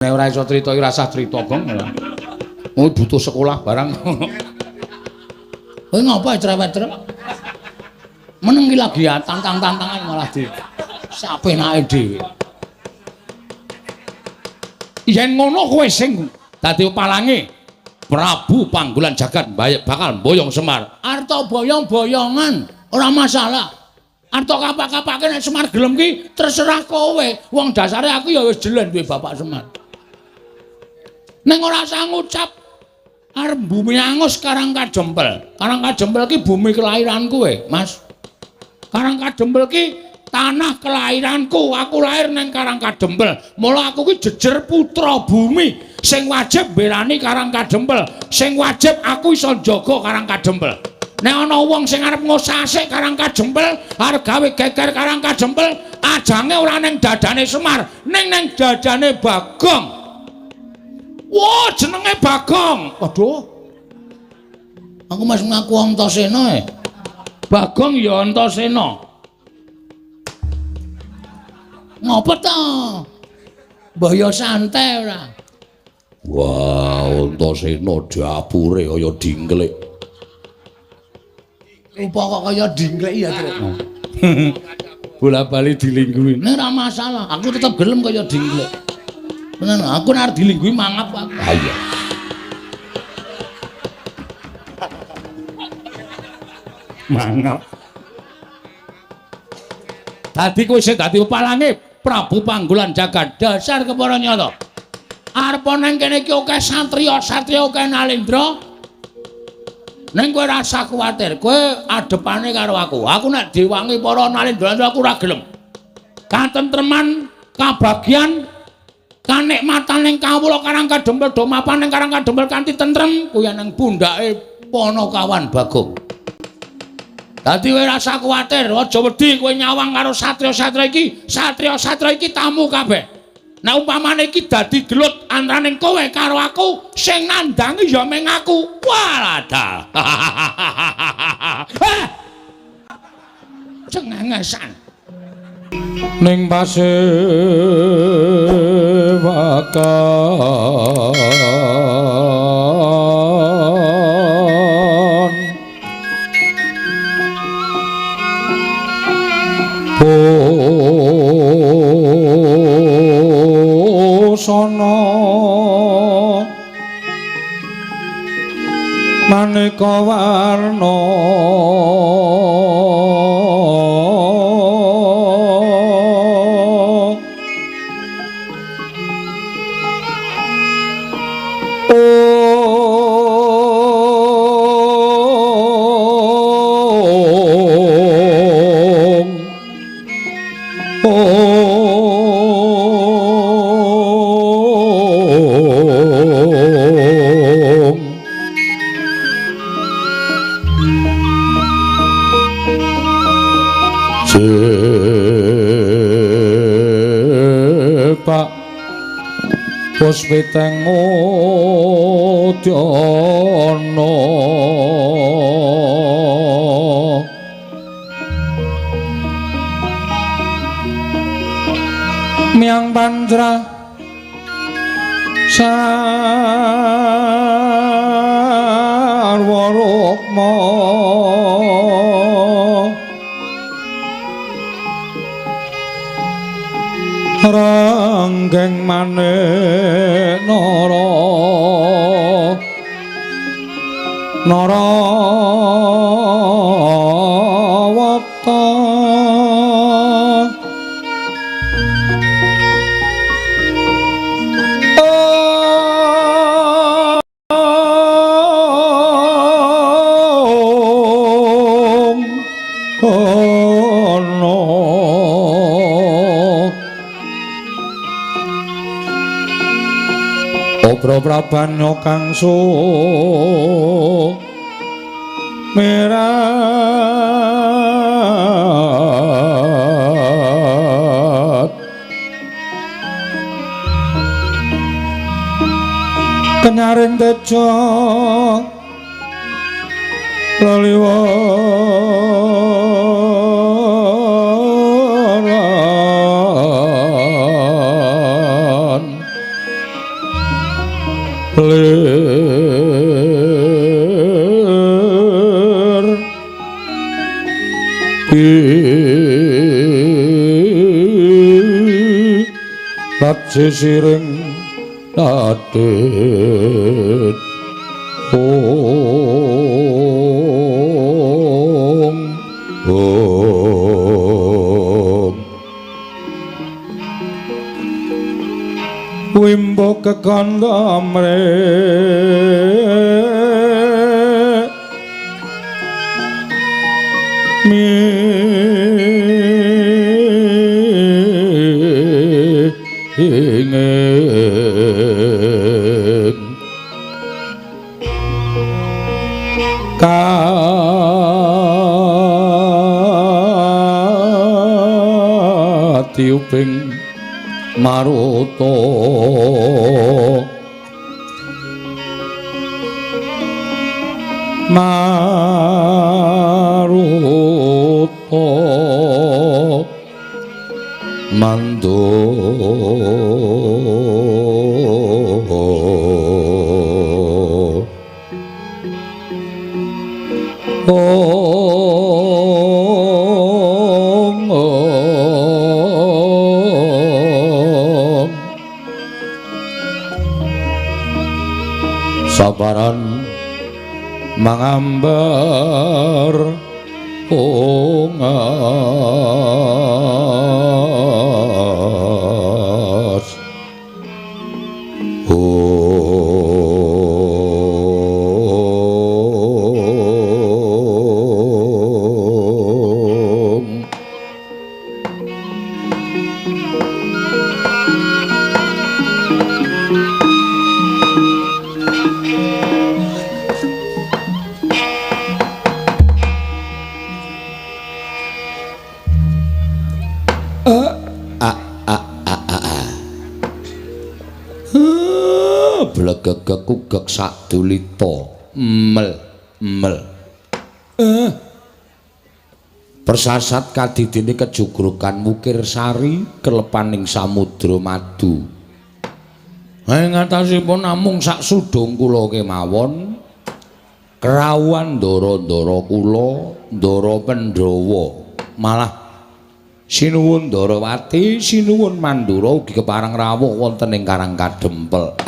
Nek ora iso crita iki rasah crita, Gong. Oh, butuh sekolah barang. Kowe ngapa cerewet trep? Meneng iki lagi tantang-tantangan malah di sapenake dhewe. Yen ngono kowe sing dadi palange Prabu Panggulan Jagat bakal mboyong Semar. Arta boyong-boyongan ora masalah. Arta kapak-kapake nek Semar gelem ki terserah kowe. Wong dasare aku ya wis jelen duwe Bapak Semar. Ning ora usah ngucap arep bumi angus Karang Kajempel. Karang Kajempel ki bumi kelahiranku Mas. Karang Kajempel ki tanah kelahiranku. Aku lahir nang Karang Kajempel. Mula aku ki jejer putra bumi sing wajib mbelani Karang Kajempel. Sing wajib aku iso njaga Karang Kajempel. Nek ana wong sing arep ngosasik Karang Kajempel, arep gawe geger Karang Kajempel, ajange ora ning dadane Semar, ning nang dadane Bagong. Wah, jenenge Bagong. Waduh. Aku mas ngaku Antasena e. Bagong ya Antasena. Ngopo to? Mbah ya santai ora. Wah, Antasena dapure kaya dingklik. Rupa kok kaya dingklik ya, Truk. Bola-bali dilingguhi. Nek ora masalah, aku tetep gelem kaya dingklik. Tenan, aku nek arep dilingguhi mangap aku. Ha iya. Mangap. Dadi kowe sing dadi palange Prabu Panggulan Jagat dasar kepara nyata. Arep nang kene iki akeh satriya, satriya akeh nalendra. Ning kowe ora usah kuwatir, kowe adepane karo aku. Aku nek diwangi para nalendra aku ora gelem. Katentreman, kabagyan, kanikmatan ning kawula Karang Kadempel do mapan ning Karang Kadempel kanthi tentrem kuwi nang pundhake Panakawan Bagong. Dadi kowe ora usah kuwatir, aja wedi kowe nyawang karo satriya-satriya iki. Satriya-satriya iki tamu kabeh. Nek umpamane iki dadi gelut antaraning kowe karo aku, sing nandangi ya mung aku. Walah. Cengengesan. Ning pasewakan busana maneka warna Jepak puspiteng udyana miang panjra sarwa rukma ranggeng manik nara narawata Obro prabanyo kang sumirat kenyaring tejo leliwaran Lir lat sisiring adit ong ong wimbo kekandha mre mingin katiuping maruta maruta mando ong ong sabaran mangambar ungas ong blegegekugek sadulita mel mel persasat kadidine kejugrukan wukir sari kelepaning samudra madu. Ing atasipun namung sak sudung kula kemawon kerawuhan ndara-ndara kula, ndara Pandhawa, malah sinuwun Ndarawati, sinuwun Mandura ugi kepareng rawuh wonten ing Karang Kadempel.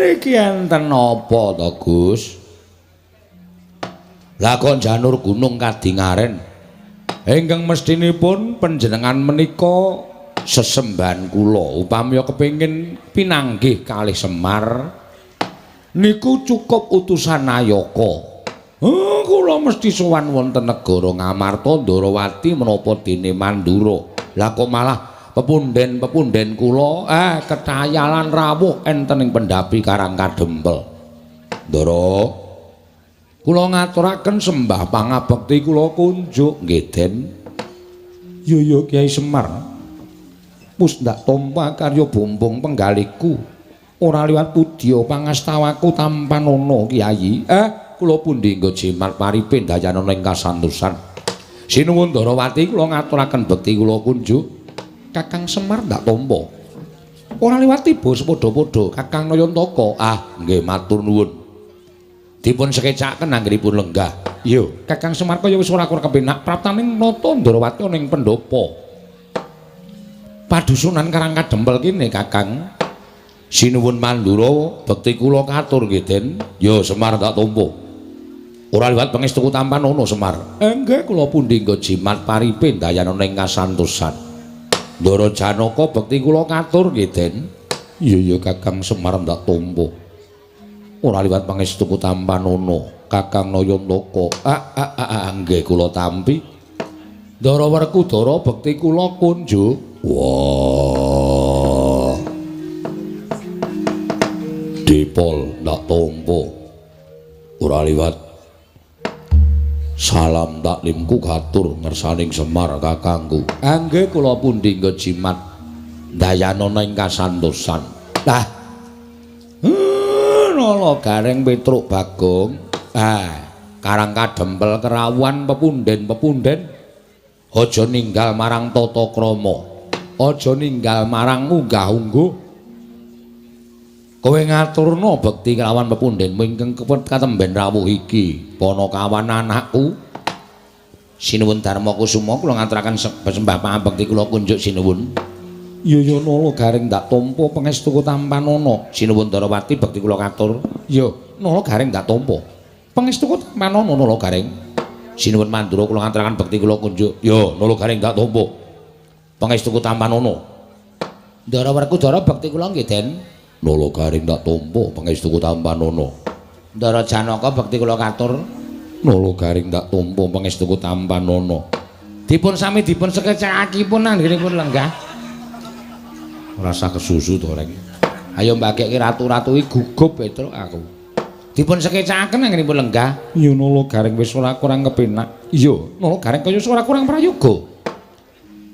Niki enten napa to, Gus? Lah kok janur gunung kadingaren ingkang mestinipun panjenengan menika sesembahan kula upami kepengin pinanggih kalih Semar niku cukup utusan Nayaka. Kula mesti sowan wonten negara Ngamarta Ndarawati menapa dene Mandura. Lah kok malah pepunden-pepunden kula ketayalan rawuh enten ing pendhapi Karang Kadempel. Ndara, kula ngaturaken sembah pangabekti kula kunjuk nggih Den. Yo yo Kyai Semar. Wis ndak tampa karya bumbung penggaliku. Ora liwat pudya pangastawaku tampanana Kyai. Kula pundi nggo jimat paripe ndayanana ing kasantosan. Sinuwun Ndarawati kula ngaturaken bekti kula kunjuk. Kakang Semar ndak tampa. Ora liwat tiba sepadha-padha Kakang Nayantaka. Ah, nggih matur nuwun. Dipun sekecaken anggenipun lenggah. Iya, Kakang Semar kaya wis ora kurang kepenak praptaning nata Ndarawati ana ing pendhapa. Padusunan Karang Kadempel kene Kakang. Sinuwun Mandura bekti kula katur nggih Den. Ya Semar tak tampa. Ora liwat pangestuku tampanana Semar. Nggih kula pundi nggo jimat paripe ndayanana ing kasantosan. Ndara Janaka bekti kula katur nggih Den. Iya ya Kakang Semar ndak tampa. Ora liwat pangestuku tampanana Kakang Nayantaka. Nggih kula tampi. Ndara Werkudara bekti kula kunjuk. Wah. Dipol ndak tampa. Ora liwat salam taklimku katur ngersaning Semar kakangku. Nggih kula pundi nggo jimat ndayanana ing kasantosan. Lah nala Gareng Petruk Bagong. Karang Kadempel kerawuhan pepunden-pepunden aja ninggal marang tata krama. Aja ninggal marang unggah-ungguh. Kowe ngaturna bekti kelawan pepundhenmu ingkang katemben rawuh iki. Panakawan anakku. Sinuwun Darma Kusuma kula ngaturaken sembah pangabekti kula kunjuk sinuwun. Ya ya Nala Garing ndak tampa pangestuku tampanana. Sinuwun Darawati bekti kula katur. Ya Nala Garing ndak tampa. Pangestuku tampanana Nala Garing. Sinuwun Mandura kula ngaturaken bekti kula kunjuk. Ya Nala Garing ndak tampa. Pangestuku tampanana. Ndara Werkudara bekti kula nggih Den. Nala Garing ndak tampa pangestuku tampanana. Ndara Janaka bekti kula katur. Nala Garing ndak tampa pangestuku tampanana. Dipun sami dipun sekecakipun anggenipun lenggah. Rasa kesusu to reng. Ayo mbagekke ratu-ratu iki gugup Petruk aku. Dipun sekecakaken anggenipun lenggah. Ya Nala Garing wis ora kurang kepenak. Iya, Nala Garing kaya ora kurang prayoga.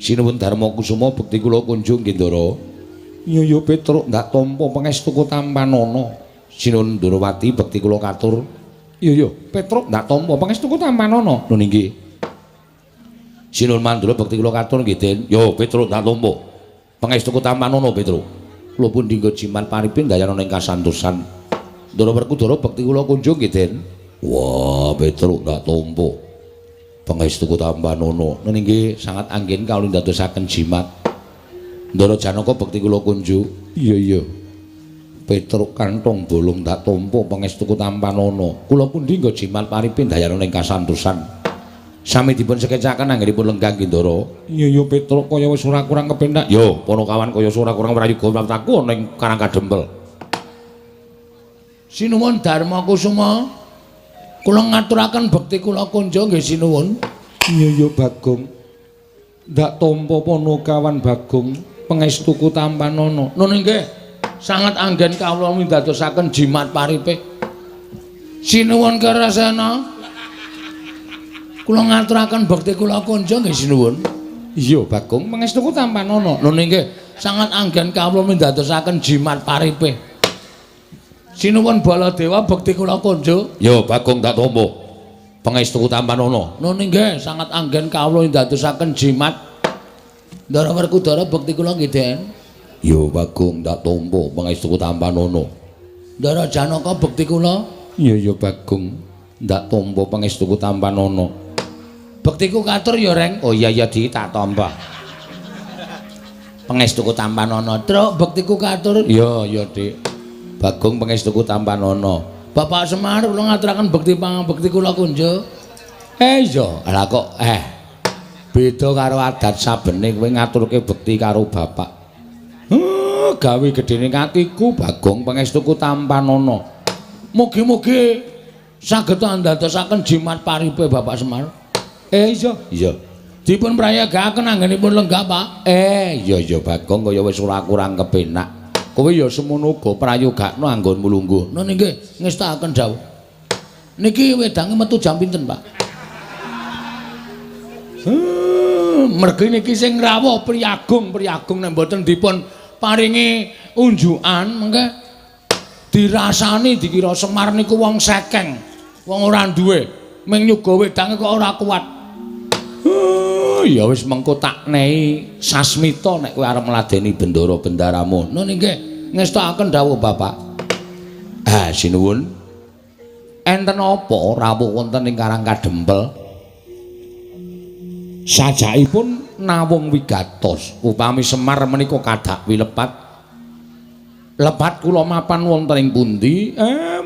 Sinuwun Darma Kusuma bekti kula kunjung nggih Ndara. Ya ya Petruk ndak tampa pangestuku tampanana. Sinuwun Ndrawati bekti kula katur. Ya ya Petruk ndak tampa pangestuku tampanana. Nun inggih. Sinuwun Mandura bekti kula katur nggih Den. Ya Petruk ndak tampa. Pangestuku tampanana Petruk. Kula pun dinggo jimat paripin dayana ing kasantosan. Ndara Werkudara bekti kula kunjung nggih Den. Wah, Petruk ndak tampa. Pangestuku tampanana. Nun inggih sangat anggen kawula ndadosaken jimat. Ndara Janaka bekti kula kunjuk. Iya iya. Petruk kantong bolong ndak tampa pangestuku tampanana. Kula pundi nggo jimat paripin dayana ing kasantosan. Sami dipun sekecaken anggenipun lenggah nggih Ndara. Iya iya Petruk kaya wis ora kurang kepenak. Yo, Panakawan kaya ora kurang prayoga praptaku ana ing Karang Kadempel. Sinuwun Darma Kusuma. Kula ngaturaken bekti kula kunjung nggih sinuwun. Iya iya Bagong. Ndak tampa Panakawan Bagong pangestuku tampanana. Nun inggih, sangat anggen kawula mindadosaken jimat paripe. Sinuwun Kerasena. Kula ngaturaken bekti kula kunjung nggih sinuwun. Iya Bagong, pangestuku tampanana. Nun inggih, sangat anggen kawula mindadosaken jimat paripe. Sinuwun Baladewa bekti kula kunjung. Ya Bagong tak tampa. Pangestuku tampanana. Nun inggih, sangat anggen kawula mindadosaken jimat. Ndara Werkudara bekti kula nggih Den. Ya Bagong tak tampa pangestuku tampanana. Ndara Janaka bekti kula. Ya ya Bagong ndak tampa pangestuku tampanana. Bektiku katur ya Reng. Oh iya iya Di tak tampa. Pangestuku tampanana. Truk bektiku katur. Ya ya Dik. Bagong pangestuku tampanana. Bapak Semar kula ngaturaken bekti pangabekti kula kunjuk. Eh iya, lah kok beda karo adat sabene kowe ngaturke bekti karo bapak. Gawe gedene atiku Bagong pangestuku tampanana. Mugi-mugi saged andadosaken jimat paripe Bapak Semar. Iya, iya. Dipun prayogakaken anggenipun lenggah, Pak. Iya iya Bagong kaya wis ora kurang kepenak. Kowe ya semono uga prayogakno anggonmu lungguh. Nun inggih, ngestakaken dawuh. Niki wedange metu jam pinten, Pak? Mergi niki sing rawuh priyagung-priyagung nek mboten dipun paringi unjukan mengke dirasani dikira Semar niku wong sekeng, wong ora duwe, ming nyuga wedange kok ora kuat. Ya wis mengko tak nehi sasmita nek kowe arep ngladeni bendara bendaramu. Nun inggih, ngestakaken dawuh Bapak. Ah sinuwun. Enten apa rawuh wonten ing Karang Kadempel? Sajakipun nawung wigatos upami Semar menika kadak wilepat. Lepat kula mapan wonten ing pundi?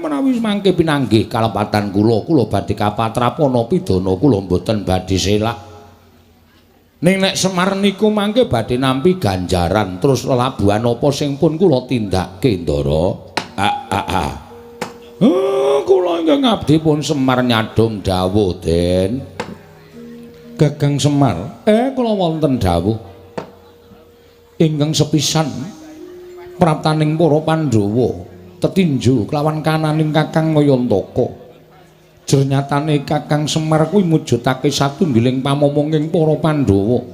Menawi mangke pinanggih kalepatan kula, kula badhe kapatrapana pidana kula mboten badhe selak. Ning nek Semar niku mangke badhe nampi ganjaran terus lelabuhan apa sing pun kula tindakke Ndara. Kula ingkang abdi pun Semar nyadhong dawuh Den. Gagang Semar, kula wonten dawuh ingkang sepisan praptaning para Pandhawa tetinju kelawan kananing Kakang Ngayantaka. Jernyatane Kakang Semar kuwi mujudake satunggiling pamomonging para Pandhawa.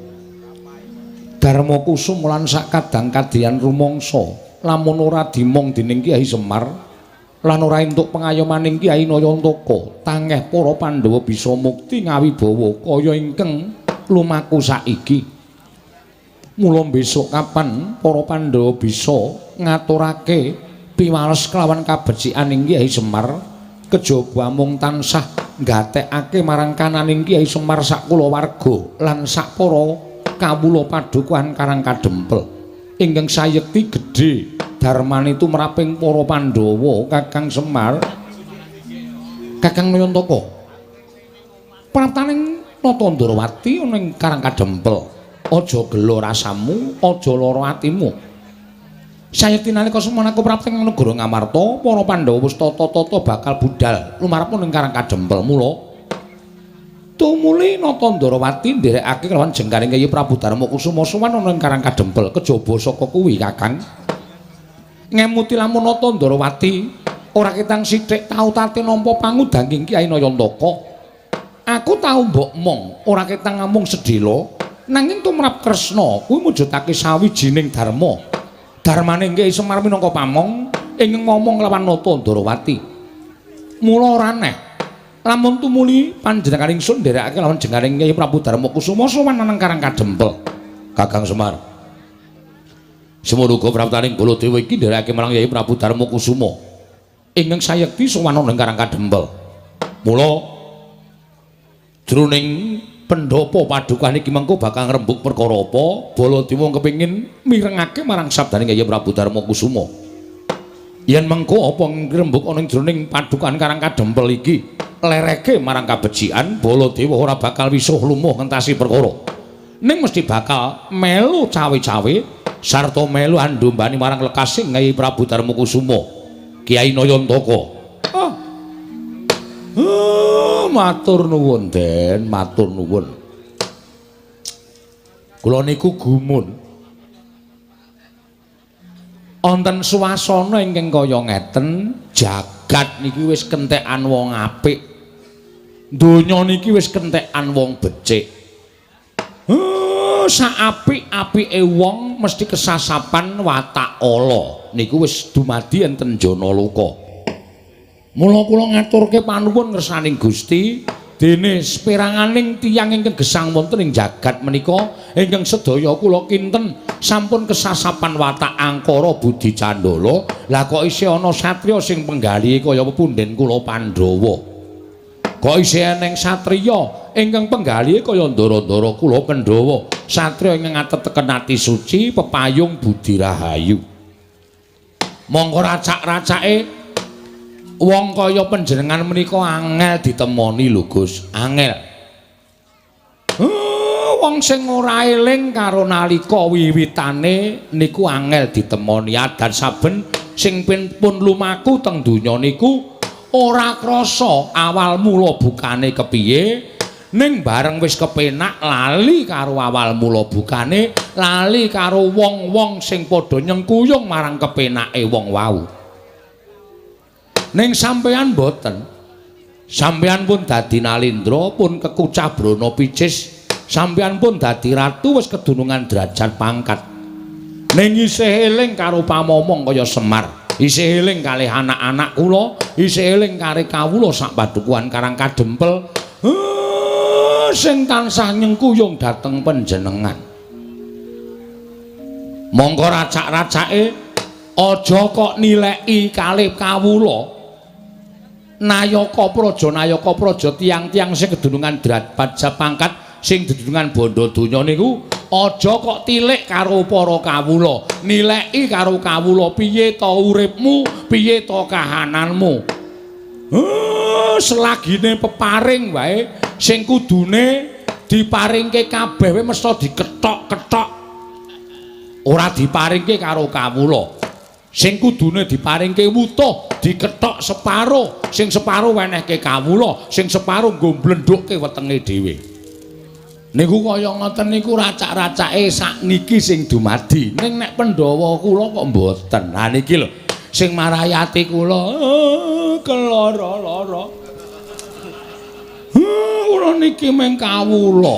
Darma Kusum lan sakadang kadyan rumangsa lamun ora dimong dening Kyai Semar lan ora entuk pengayomaning Kyai Nayantaka, tangeh para Pandhawa bisa mukti ngawibawa kaya ingkang lumaku saiki. Mula besok kapan para Pandhawa bisa ngaturake Piwales kelawan kabecikan Kyai Semar kejaba mung tansah nggatekake marang kananing Kyai Semar sak kulawarga lan sak para kawula padukuhan Karang Kadempel ingkang sayekti gedhe darmane tumraping para Pandhawa. Kakang Semar, Kakang Nayantaka, praptaning Nata Ndrawati ana ing Karang Kadempel, aja gela rasamu, aja lara atimu. Sayekti nalika semana aku prapta ing negara Ngamarta, para Pandhawa wis tata-tata bakal budhal lumarep ning Karang Kadempel. Mula tumuli Nata Ndrawati nderekake kelawan jengkaring Kyai Prabu Darma Kusuma sowan ana ing Karang Kadempel. Kejaba saka kuwi Kakang ngemuti lamun Nata Ndrawati ora ketang sithik tau tate nampa pangudanging Kyai Nayantaka. Aku tau mbok mong ora ketang amung sedhela, nanging tumrap Kresna kuwi mujudake sawijining dharma. Dharmane Kyai Semar minangka pamong ingkang ngomong lawan Nata Ndrawati. Mula ora aneh lamun tumuli panjenengan ingsun nderekake lawan jengkaring Kyai Prabu Darma Kusuma sowan nang Karang Kadempel. Kakang Semar, semono uga praptaning Baladewa iki nderekake marang Kyai Prabu Darma Kusuma ingkang sayekti sowan nang Karang Kadempel. Mula jroning pendhapa padukan iki mengko bakal ngrembug perkara apa, Baladewa kepengin mirengake marang sabdane Kyai Prabu Darma Kusuma. Yen mengko apa ngrembug ana ing jroning padukan Karang Kadempel iki lereke marang kabecikan, Baladewa ora bakal wisuh lumuh ngentasi perkara. Ning mesti bakal melu cawe-cawe sarta melu andumbani marang lekasing Kyai Prabu Darma Kusuma, Kyai Nayantaka. Ah. Matur nuwun Den, matur nuwun. Kula niku gumun. Wonten swasana ingkang kaya ngeten, jagat niki wis kentekan wong apik. Donya niki wis kentekan wong becik. Sak apik-apike wong mesti kesasapan watak ala. Niku wis dumadi enten jana loka. Mula kula ngaturke panuwun ngersaning Gusti, dene seperanganing tiyang ingkang gesang wonten ing jagat menika ingkang sedaya kula kinten sampun kesasapan watak angkara budi candala. Lah kok isih ana satriya sing penggalihe kaya pepunden kula Pandhawa? Kok isih eneng satriya ingkang penggalihe kaya ndara-ndara kula Pandhawa? Satriya ingkang ateteken ati suci pepayung budi rahayu. Mongko racak-racake wong kaya panjenengan menika angel ditemoni lho Gus, angel. Wong sing ora eling karo nalika wiwitane niku angel ditemoni. Adan saben sing pun lumaku teng donya niku ora krasa awal mula bukane kepiye, ning bareng wis kepenak lali karo awal mula bukane, lali karo wong-wong sing padha nyengkuyung marang kepenake wong wau. Ning sampeyan mboten. Sampeyan pun dadi nalindra, pun kekucah brana picis, sampeyan pun dadi ratu wis kedunungan derajat pangkat. Ning isih eling karo pamomong kaya Semar, isih eling kalih anak-anak kula, isih eling karo kawula sak padukuhan Karang Kadempel, sing tansah nyengkuyung dhateng panjenengan. Mongko racak-racake aja kok nileki kalih kawula. Nayaka praja, nayaka praja tiyang-tiyang sing kedunungan derajat pangkat, sing dedunungan bondo donya niku aja kok tilik karo para kawula, nileki karo kawula piye ta uripmu, piye ta kahananmu. Selagine peparing wae sing kudune diparingke kabeh wae mesti dikethok-kethok. Ora diparingke karo kawula. Sing kudune diparingke wutuh dikethok separo, sing separo wenehke kawula, sing separo nggo mblendhukke wetenge dhewe. Niku kaya ngoten niku racak-racake sakniki sing dumadi. Ning nek Pandhawa kula kok mboten. Ha niki lho sing marai ati kula keloro-loro. Kula niki mung kawula.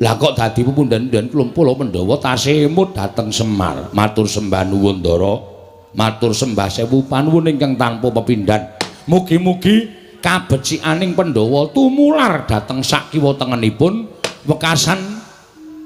Lah kok dadi pepundhen-pundhen klumpul Pandhawa tasih emut dhateng Semar. Matur sembah nuwun Ndara. Matur sembah sewu panuwun ingkang tanpa pepindhan. Mugi-mugi kabecikaning Pandhawa tumular dhateng sak kiwa tengenipun wekasan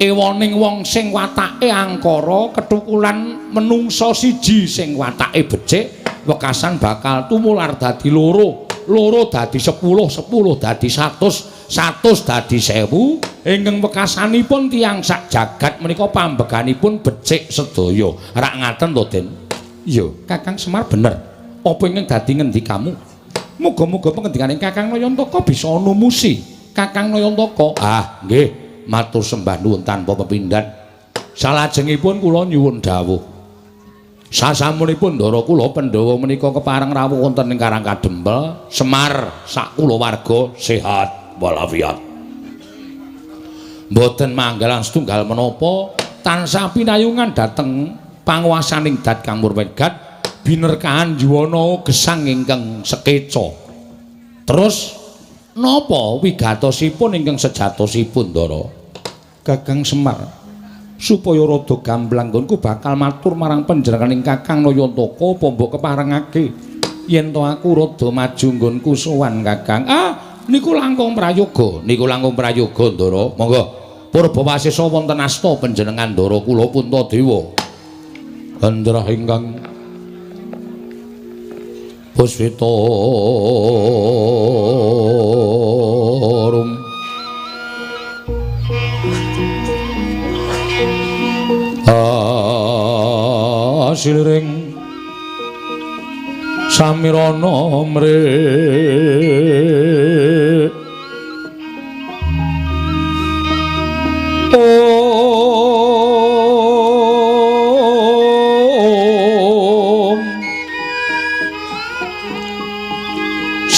ewoning wong sing watake angkara kethukulan menungsa siji sing watake becik Wekasan bakal tumular dadi loro, loro dadi 10, 10 dadi 100, 100 dadi 1000. Ingkang wekasanipun tiyang sak jagat menika pambeganipun becik sedaya. Rak ngaten to, Den? Iya, Kakang Semar bener. Apa ingkang dadi ngendikamu? Muga-muga pengendikane Kakang Nayantaka bisa numusi. Kakang Nayantaka. Ah, nggih. Matur sembah nuwun tanpa pepindhan. Salajengipun kula nyuwun dawuh. Sasampunipun ndara kula Pandhawa menika kepareng rawuh wonten ing Karang Kadempel, Semar sak kulawarga sehat walafiat. Mboten manggalan setunggal menapa tansah pinayungan dhateng panguwasaning Dat Kang Murwegat binerkahan yuwana gesang ingkang sekeca. Terus napa wigatosipun ingkang sejatosipun, Ndara? Kakang Semar, supaya rada gamblang nggonku bakal matur marang panjenenganing Kakang Nayantaka apa mbok keparengake yen to aku rada maju nggonku sowan Kakang. Ah, niku langkung prayoga, niku langkung prayoga, Ndara. Monggo purbawasesa wonten asta panjenengan Ndara kula Puntadewa. Hendra ingkang puspita rum asiliring samirana mre om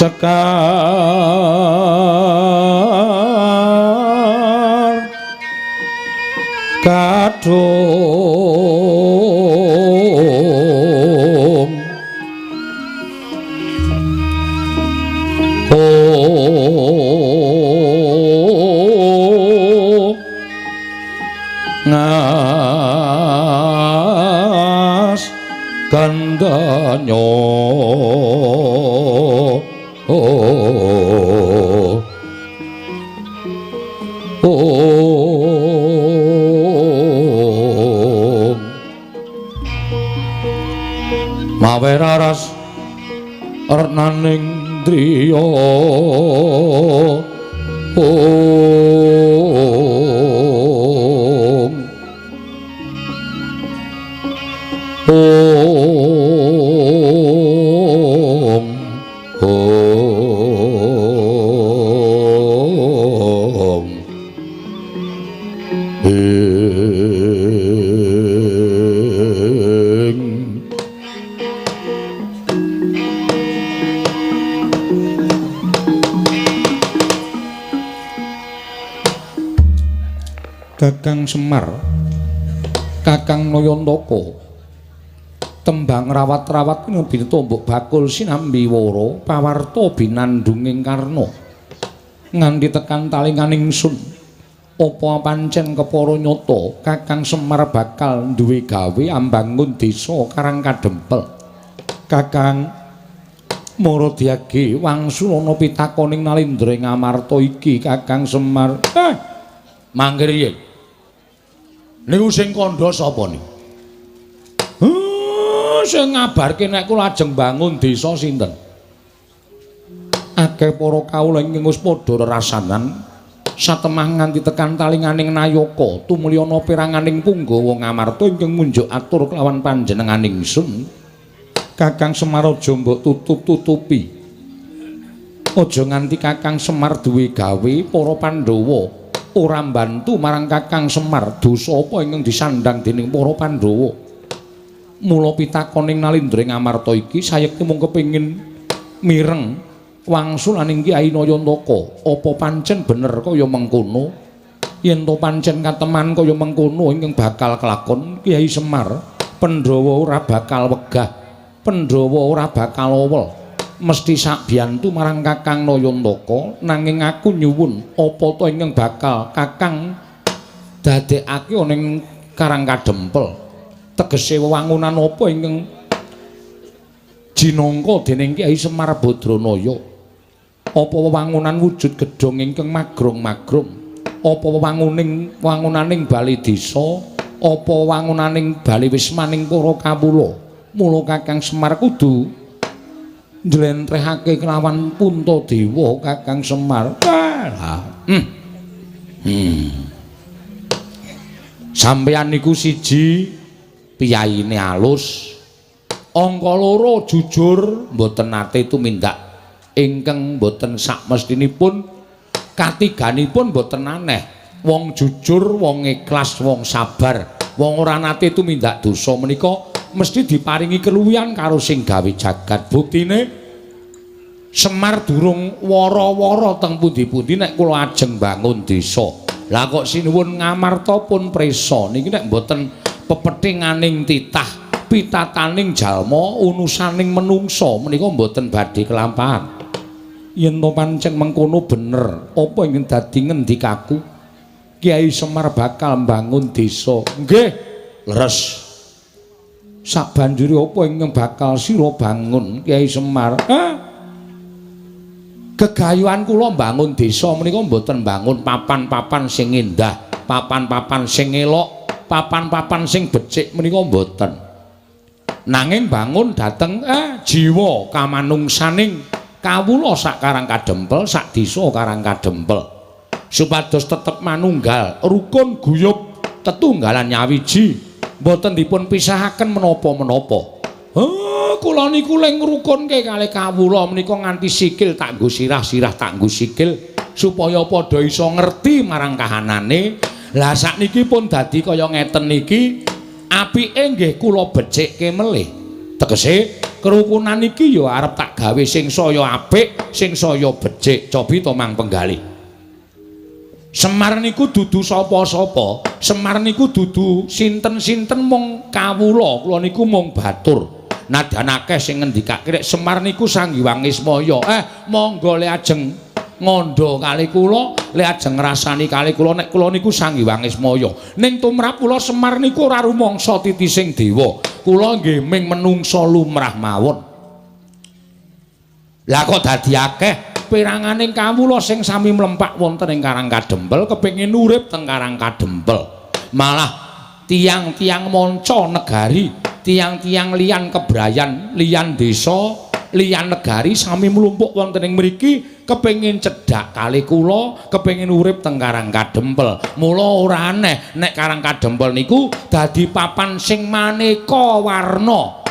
sekar kadung oh ngas kandanyo oh oh mawe raras renaning driya om om om ing. Kakang Semar, Kakang Nayantaka, tembang rawat-rawat ngebinta mbok bakul sinambi wara pawarta binandunging karna nganti tekan talinganing sun. Apa pancen kepara nyata Kakang Semar bakal duwe gawe ambangun desa Karang Kadempel? Kakang Maradiage wangsulana pitakoning Nalindra ing Amarta iki Kakang Semar. Mangkir yen. Niku sing kandha sapa niku? Sing ngabarke nek kula ajeng bangun desa sinten? Akeh para kawula ingkang wis padha rerasanan satemah nganti tekan talinganing nayaka tumliyana peranganing punggawa Ngamarta ingkang munjuk atur kelawan panjenenganing sun. Kakang Semar aja mbok tutup-tutupi. Aja nganti Kakang Semar duwe gawe para Pandhawa ora mbantu marang Kakang Semar. Dosa apa ingkang disandhang dening para Pandhawa? Mula pitakoning Nalindra ing Amarta iki sayekti mung kepengin mireng wangsulaning Kyai Nayantaka. Apa pancen bener kaya mengkono? Yen to pancen kateman kaya mengkono ingkang bakal kelakon Kyai Semar, Pandhawa ora bakal wegah, Pandhawa ora bakal owel. Mesti sakbiyantu marang Kakang Nayantaka. Nanging aku nyuwun apa to ingkang bakal Kakang dadekake ana ing Karang Kadempel? Tegese wewangunan apa ingkang jinangka dening Kyai Semar Badranaya? Apa wewangunan wujud gedhong ingkang magrong-magrong? Apa wewangunaning bale desa? Apa wewangunaning bale wismaning para kawula? Mula Kakang Semar kudu njlentrehake kelawan Puntadewa Kakang Semar. Sampeyan niku siji piyayine alus, angka loro jujur mboten nate tumindak ingkang mboten sakmestinipun, katiganipun mboten aneh. Wong jujur, wong ikhlas, wong sabar, wong ora nate tumindak dosa menika mesti diparingi keluwihan karo sing gawe jagat. Buktine Semar durung wara-wara teng pundi-pundi nek kula ajeng bangun desa. Lah kok sinuwun ngamarta pun prisa niki nek mboten pepethinganing titah, pitataning jalma, unusaning menungsa menika mboten badhe kelampahan. Yen to pancen mengkono bener, apa ingkang dadi ngendikaku? Kyai Semar bakal mbangun desa. Nggih, leres. Sabanjure apa ingkang bakal sira bangun Kyai Semar? Hah? Gegayuhan kula mbangun desa menika mboten mbangun papan-papan sing endah, papan-papan sing elok, papan-papan sing becik menika mboten. Nanging bangun dhateng jiwa kamanungsaning kawula sak Karang Kadempel, sak desa Karang Kadempel. Supados tetep manunggal, rukun guyub, tetunggalan nyawiji, mboten dipun pisahaken menapa-menapa. Kula niku le ngrukunke kalih kawula menika nganti sikil tak nggo sirah, sirah tak nggo sikil supaya padha iso ngerti marang kahanane. Lah sakniki pun dadi kaya ngeten niki, apike nggih kula becikke melih. Tegese kerukunan iki ya arep tak gawe sing saya apik, sing saya becik. Cobi to Mang Penggalih. Semar niku dudu sapa-sapa, Semar niku dudu sinten-sinten mung kawula, kula niku mung batur. Nadyan akeh sing ngendikake nek Semar niku Sang Hyang Ismaya. Monggo le ajeng ngandha kali kula, le ajeng ngrasani kali kula nek kula niku Sang Hyang Ismaya. Ning tumrap kula Semar niku ora rumangsa titising dewa. Kula nggih ming menungsa lumrah mawon. Lah kok dadi akeh peranganing kawula sing sami mlempak wonten ing Karang Kadempel kepengin urip teng Karang Kadempel. Malah tiang-tiang manca negari, tiang-tiang liyan kebrayan, liyan desa, liyan negari sami mlumpuk wonten ing mriki kepengin cedhak kali kula, kepengin urip teng Karang Kadempel. Mula ora aneh nek Karang Kadempel niku dadi papan sing maneka warna.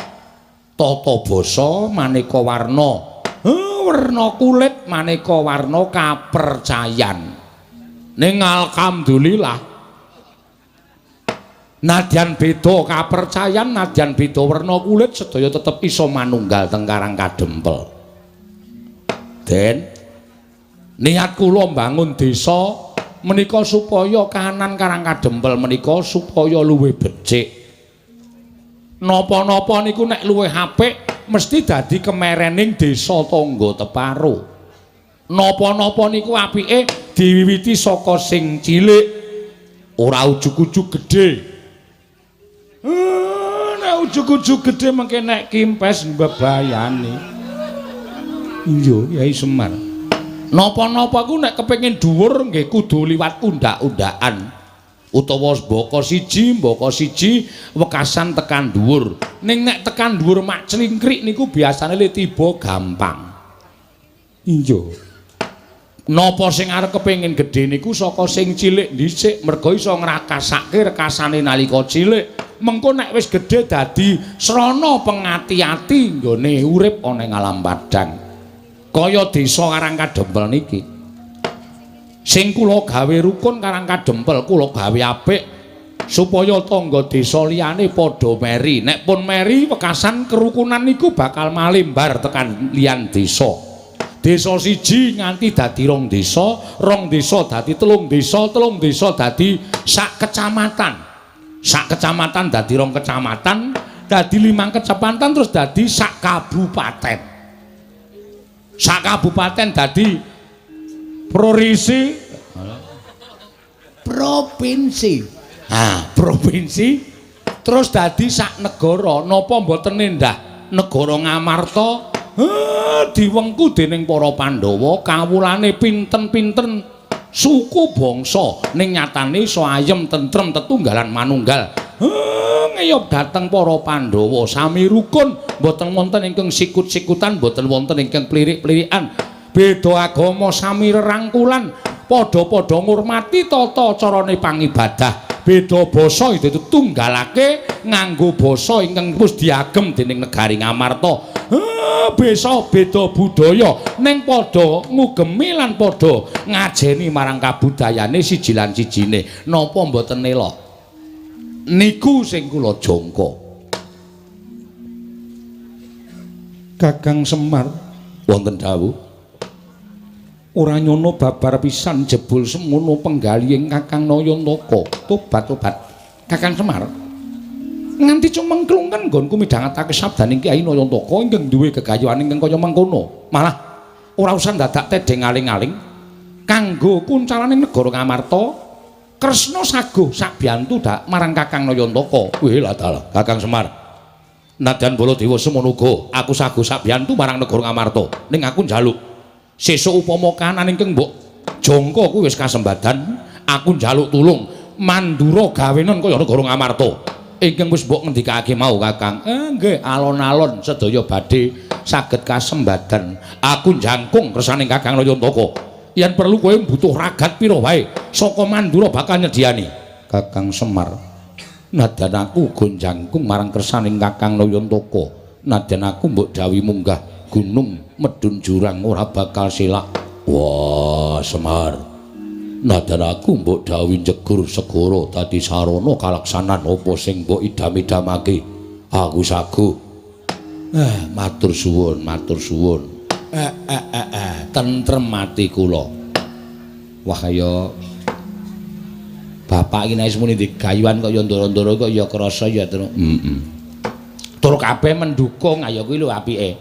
Tata basa maneka warna. Werna kulit maneka warna kapercayan. Ning alhamdulillah nadyan beda kapercayan, nadyan beda werna kulit, sedaya tetep iso manunggal teng Karang Kadempel. Den, niat kula mbangun desa menika supaya kahanan Karang Kadempel menika supaya luwih becik. Napa-napa niku nek luwih apik mesti dadi kemerening desa tangga teparo. Napa-napa niku apike diwiwiti saka sing cilik, ora ujug-ujug gedhe. Nek ujug-ujug gedhe mengke nek kimpes mbebayani. Iya, Kyai Semar. Napa-napa ku nek kepengin dhuwur nggih kudu liwat undak-undakan. Utawa mbaka siji wekasan tekan dhuwur. Ning nek tekan dhuwur mak clingkrik niku biasane le tiba gampang. Iya. Napa sing arep kepengin gedhe niku saka sing cilik dhisik, merga iso ngrakasake rekasane nalika cilik. Mengko nek wis gedhe dadi srana pengati-ati nggone urip ana ing alam padhang. Kaya desa Karang Kadempel niki. Sing kula gawe rukun Karang Kadempel, kula gawe apik supaya tangga desa liyane padha meri. Nek pun meri wekasan kerukunan niku bakal malimbar tekan liyan desa. Desa siji nganti dadi rong desa, rong desa dadi telung desa, telung desa dadi sak kecamatan. Sak kecamatan dadi rong kecamatan, dadi 5 kecamatan, terus dadi sak kabupaten. Sak kabupaten dadi provinsi, provinsi. Ha, provinsi terus dadi sak negara. Napa mboten endah negara Ngamarta? Diwengku dening para Pandhawa, kawulane pinten-pinten suku bangsa, ning nyatane iso ayem tentrem tetunggalan manunggal. Ngeyop dhateng para Pandhawa sami rukun, mboten wonten ingkang sikut-sikutan, mboten wonten ingkang plirik-plirikan. Beda agama sami rerangkulan, padha-padha ngurmati tata carane pangibadah. Beda basa itu tunggalake nganggo basa ingkang wis diagem dening negari Ngamarta. Besa beda budaya ning padha ngugemi lan padha ngajeni marang kabudayane siji lan sijine. Napa mboten elok? Niku sing kula jangka. Kakang Semar wonten dawuh. Ora nyono babar pisan jebul semono penggalihing Kakang Nayantaka. Tobat-tobat. Kakang Semar nganti cumengklungen nggonku midhangetake sabdaning Kyai Nayantaka ingkang duwe gegayuhan ingkang kaya mengkono. Malah ora usah dadak tedheng aling-aling kanggo kuncalaning negara Ngamarta. Kresna saguh sabiyantu dak marang Kakang Nayantaka. Wih lah dalah Kakang Semar. Nadyan Baladewa semono uga aku saguh sabiyantu marang negara Ngamarta. Ning aku njaluk sesuk upama kahanan ingkang mbok jangka kuwi wis kasembadan, aku njaluk tulung mandura gawenon kaya negara Ngamarta ingkang wis mbok ngendikake mau Kakang. Nggih, alon-alon sedaya badhe saged kasembadan. Aku njangkung kersane Kakang Nayantaka. Yen perlu kowe butuh ragat pira wae saka Mandura bakal nyediani. Kakang Semar, nadyan aku uga njangkung marang kersane Kakang Nayantaka. Nadyan aku mbok dawuhi munggah gunung medhun jurang ora bakal selak. Wah, Semar, nadyan aku mbok dawuhi njegur segara dadi sarana kalaksanan apa sing mbok idam-idamake. Aku saguh. Matur suwun, matur suwun. Tentrem ati kula. Wah ya bapak iki nek muni digayuhan kok ya ndoro-ndoro kok ya krasa ya, Tru. Heeh. Tur kabeh mendukung ayo kuwi lho apike.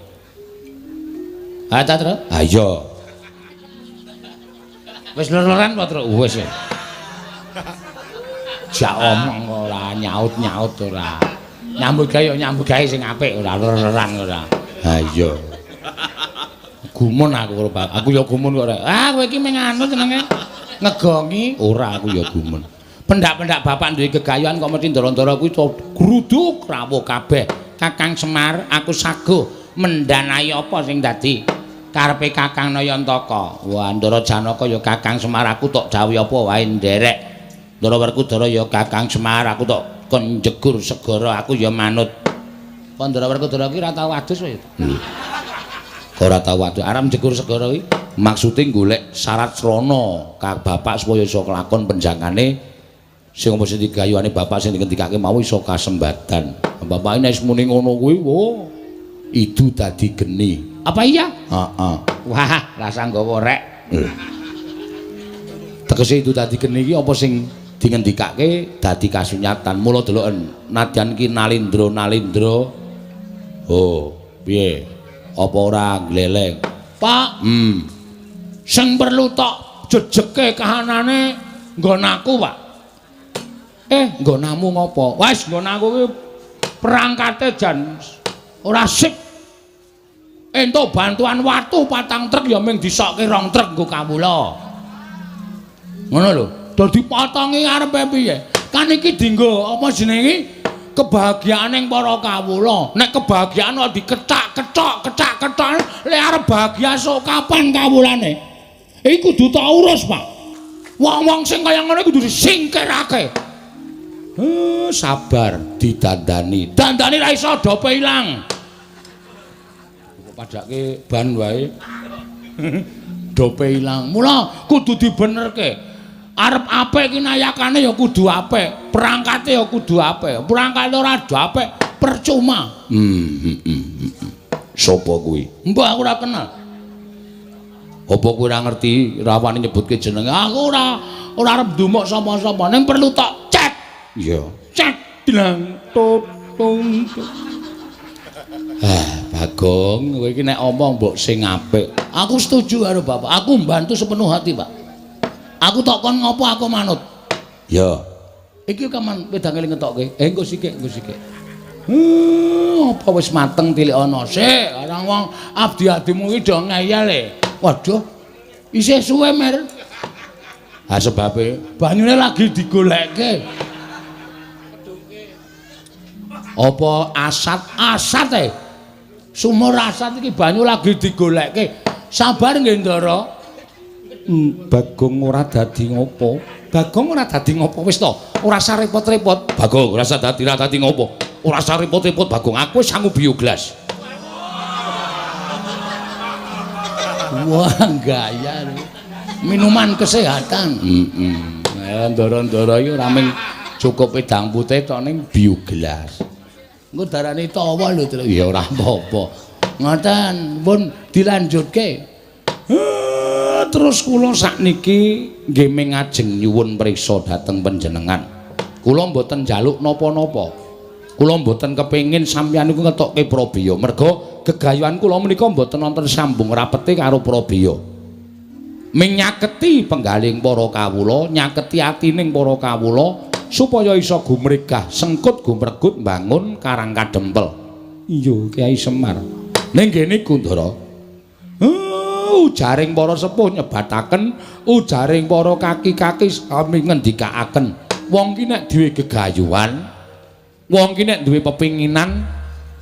Ha ta, Tru? Ha iya. Wis lor-loran apa, Tru? Wis. Jak omong ora nyaut-nyaut ora. Nyambut gawe ya nyambut gawe sing apik ora lor-loran ora. Ha iya. Gumun aku karo bapak. Aku ya gumun kok ora. Ah kowe iki mung anu jenenge ngegongi. Ora aku ya gumun. Pendak-pendak bapak duwe gegayuhan kok mesti ndara-ndara kuwi gruduk rawuh kabeh. Kakang Semar, aku saguh mendanai apa sing dadi karepe Kakang Nayantaka. Wah, Ndara Janaka ya Kakang Semar aku tok dawuhi apa wae nderek. Ndara Werkudara ya Kakang Semar aku tok kon njegur segara aku ya manut. Apa Ndara Werkudara ki ora tau adus kowe? Ora tau adus. Arep njegur segara kuwi maksude golek syarat srana ka bapak supaya iso kelakon penjangane sing apa sing digayuhane bapak sing dingendikake mau iso kasembadan. Bapak nek muni ngono kuwi, wo idu dadi geni. Apa iya? Heeh. Wah, rasa nggawa rek. Tegese idu dadi geni iki apa sing dingendikake dadi kasunyatan. Mula deloken nadyan ki nalindra-nalindra. Oh, piye? Apa ora gleleng? Pak, Sing perlu tok jejeke kahanane nggon aku, Pak. Nggonamu ngopo? Wis nggon aku ki perangkate jan ora sip. Entuk bantuan watu 4 truk ya mung disokke 2 truk nggo kawula. Ngono lho. Dadi potongi arepe piye? Kan iki dienggo apa jenenge? Kebahagiaaning para kawula. Nek kebahagiaan kok dikecak-kecok, kecak-kecok, lek arep bahagia sok kapan kawulane? Iki kudu tak urus, Pak. Wong-wong sing kaya ngono kudu disingkirake. Sabar didandani. Dandani ra iso dope ilang. Kok padake ban wae. Dope ilang. Mula kudu dibenerke. Arep apik iki nayakane ya kudu apik, perangkate ya kudu apik. Perangkate ora apik percuma. Sopo kuwi? Mbah aku ora kenal. Apa kowe ora ngerti rawani nyebutke jenenge? Aku ora arep ndumuk sapa-sapa, ning perlu tok cek. Iya. Cek dlang tutung. Ah, Bagong, kowe iki nek omong mbok sing apik. Aku setuju karo bapak. Aku mbantu sepenuh hati, Pak. Aku tok kon ngopo aku manut. Ya. Iki kaman wedange ngetokke. Engko sikik, engko sikik. Apa wis mateng tilik ana sik. Karang wong abdi-abdimu iki do ngeyel e. Waduh. Isih suwe, Mer. Ha sebabe banyune lagi digolekke. Apa asat? Asat e. Sumur asat iki banyu lagi digolekke. Sabar nggih, Ndara. Bagong ora dadi ngopo. Bagong ora dadi ngopo wis to. Ora usah repot-repot. Bagong ora usah dadi ora dadi ngopo. Ora usah repot-repot Bagong. Aku wis sangu bioglas. Wah, gaya. Minuman kesehatan. Heeh. Ndara-ndara iki ora mung cukup wedang putih tok ning bioglas. Engko darane tawa lho, Tru. Ya ora apa-apa. Ngoten, pun dilanjutke. Terus kula sakniki nggih mingajeng nyuwun priksa dhateng panjenengan. Kula mboten njaluk napa-napa. Kula mboten kepengin sampeyan niku ngetokke Prabeya. Merga gegayuhan kula menika mboten wonten sambung rapete karo Prabeya. Ming nyaketi penggaling para kawula, nyaketi atining para kawula supaya iso gumregah, sengkut gumregut mbangun Karang Kadempel. Iya, Kyai Semar. Ning kene Gundara. Ujaring para sepuh nyebataken, ujaring para kaki-kaki sami ngendikaaken. Wong ki nek duwe gegayuhan, wong ki nek duwe pepinginan,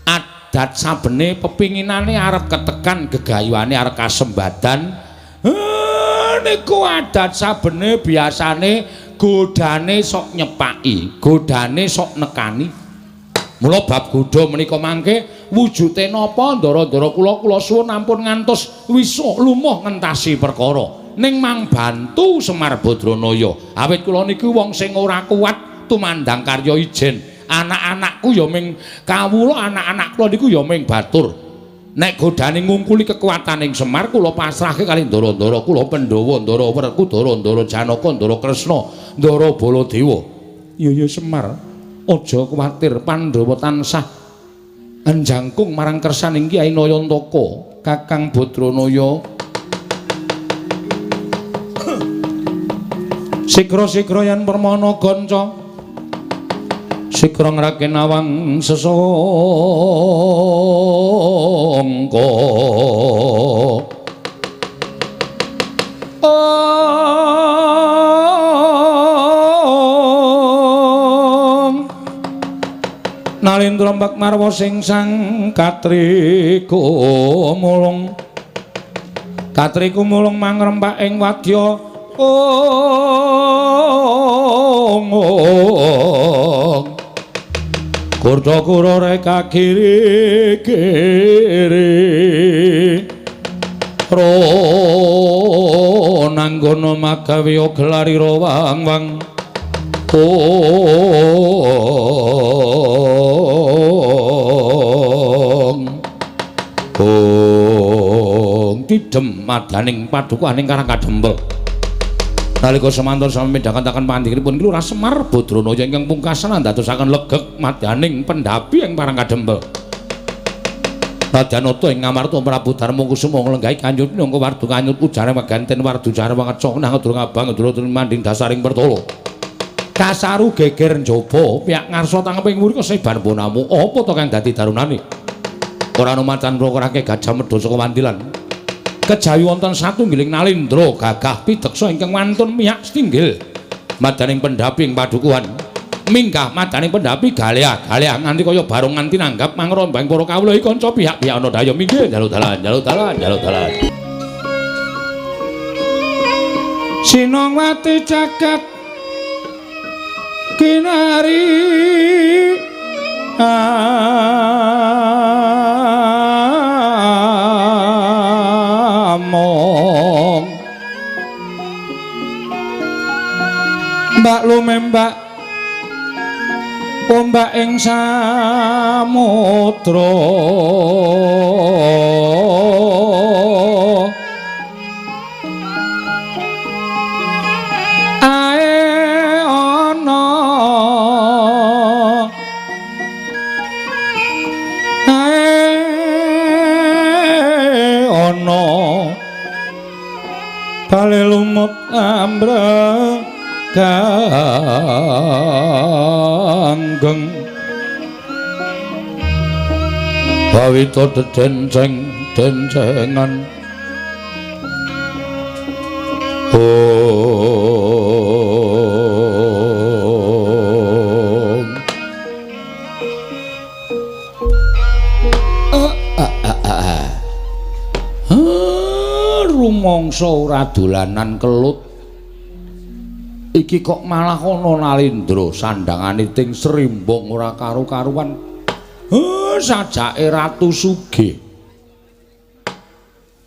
adat sabene pepinginane arep ketekan, gegayuhane arep kasembadan. Niku adat sabene biasane godane sok nyepaki, godane sok nekani. Mula bab godha menika mangke wujude napa ndara-ndara kula kula suwun ampun ngantos wisuh lumuh ngentasi perkara. Ning mang bantu Semar Badranaya. Awit kula niku wong sing ora kuat tumandang karya ijen. Anak-anakku ya ming kawula, anak-anak kula niku ya ming batur. Nek godane ngungkuli kekuataning Semar kula pasrahke kali ndara-ndara kula Pandhawa, Ndara Werkudara, Ndara Janaka, Ndara Kresna, Ndara Baladewa. Iya ya Semar, aja kuwatir, Pandhawa tansah enjangkung marang kersaning Kyai Nayantaka, Kakang Badranaya. Sikra-sikra yen permana ganca, sikra ngraken awang sesangka. Nalindra mbak marwa sing sang katriku mulung, katriku mulung mangrempak ing wadya. Ong kurda kura reka kiri kiri ro nanggono magawe gelari rawang wang. Ong ong tidem madaning padukaning Karang Kadempel. Nalika semanten sami midhangetaken pandhikinipun Lurah Semar Badranaya ingkang pungkasan andadosaken legeg madaning pendhapi ing Karang Kadempel. Rajanata ing Ngamarta Prabu Darma Kusuma nglenggahi kanjut minangka wardu kanyut ujare maganten wardu jarwa ngecok nang durung abang durung manding dasaring pertala. Kasaru geger njaba piyak ngarsa tangeping wuri kesebar bonamu apa to kang dadi darunane. Ora ana macan rake gajah medha saka wandilan. Kejawi wonten satunggiling nalindra gagah pideksa ingkang wantun miyak setinggil madaning pendhapi ing padukuhan. Minggah madaning pendhapi galeah-galeah nganti kaya barong nganti nanggap mangrombang para kawula iki kanca pihak-pihak ana daya minggir njaluk dalan njaluk dalan njaluk dalan. Sinongwati jagat kinari among mbak lumembak ombak ing samudra ae ana ae ana bale lumut ambre ganggeng bawita dedenceng dencengan. Om rumangsa ora dolanan kelut. Iki kok malah ana Nalindra sandangane ting srimbong ora karu-karuan. Sajake Ratu Sugih.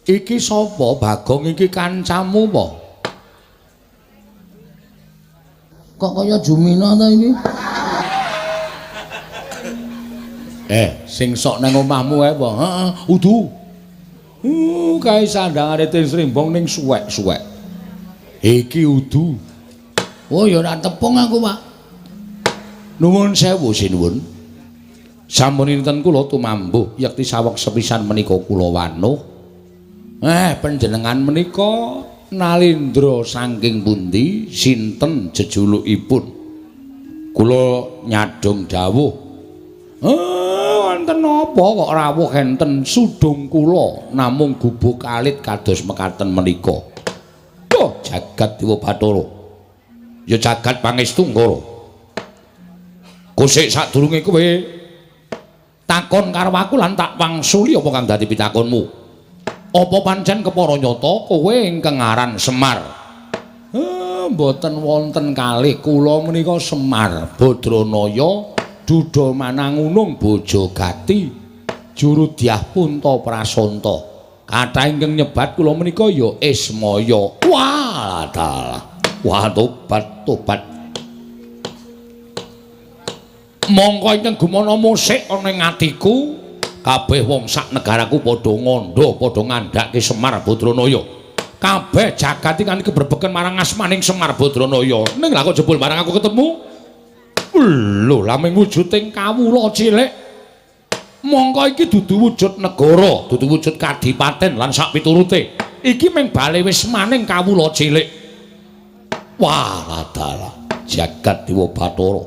Iki sapa Bagong iki kancamu apa? Kok kaya Jumina ta iki? Sing sok nang omahmu ae apa? Heeh, udu. Kae sandangane ting srimbong ning suwek-suwek. Iki udu. Oh ya ora tepung aku, Pak. Nuwun sewu sinuwun. Sampun dinten kula tumambuh yekti saweg sepisan menika kula wanuh. Panjenengan menika Nalindra saking pundi? Sinten jejulukipun? Kula nyadhong dawuh. Wonten napa kok rawuh enten sudung kula namung gubuk alit kados mekaten menika. Oh, jagat Dewa Bathara. Ya jagat pangestu Ngara. Kusik sadurunge kowe takon karo aku lan tak wangsuli apa kang dadi pitakonmu. Apa pancen kepara nyata kowe ingkang aran Semar? Mboten wonten kalih kula menika Semar Badranaya Duda Manangunung Bojogati juru dyah Punta Prasanta. Kathah ingkang nyebat kula menika ya Ismaya. Wah, dalah. Wah, tobat tobat. Mongko ingkang gumana musik ana ing atiku, kabeh wong sak negaraku padha ngandha, padha ngandhake Semar Badranaya. Kabeh jagat iki nganti kebrebeken marang asmaning Semar Badranaya. Ning lha kok jebul marang aku ketemu? Lho, lah ming wujuding kawula cilik. Mongko iki dudu wujud negara, dudu wujud kadipaten lan sak piturute. Iki ming bali wis maning kawula cilik. Wah, dalah jagat Dewa Bathara.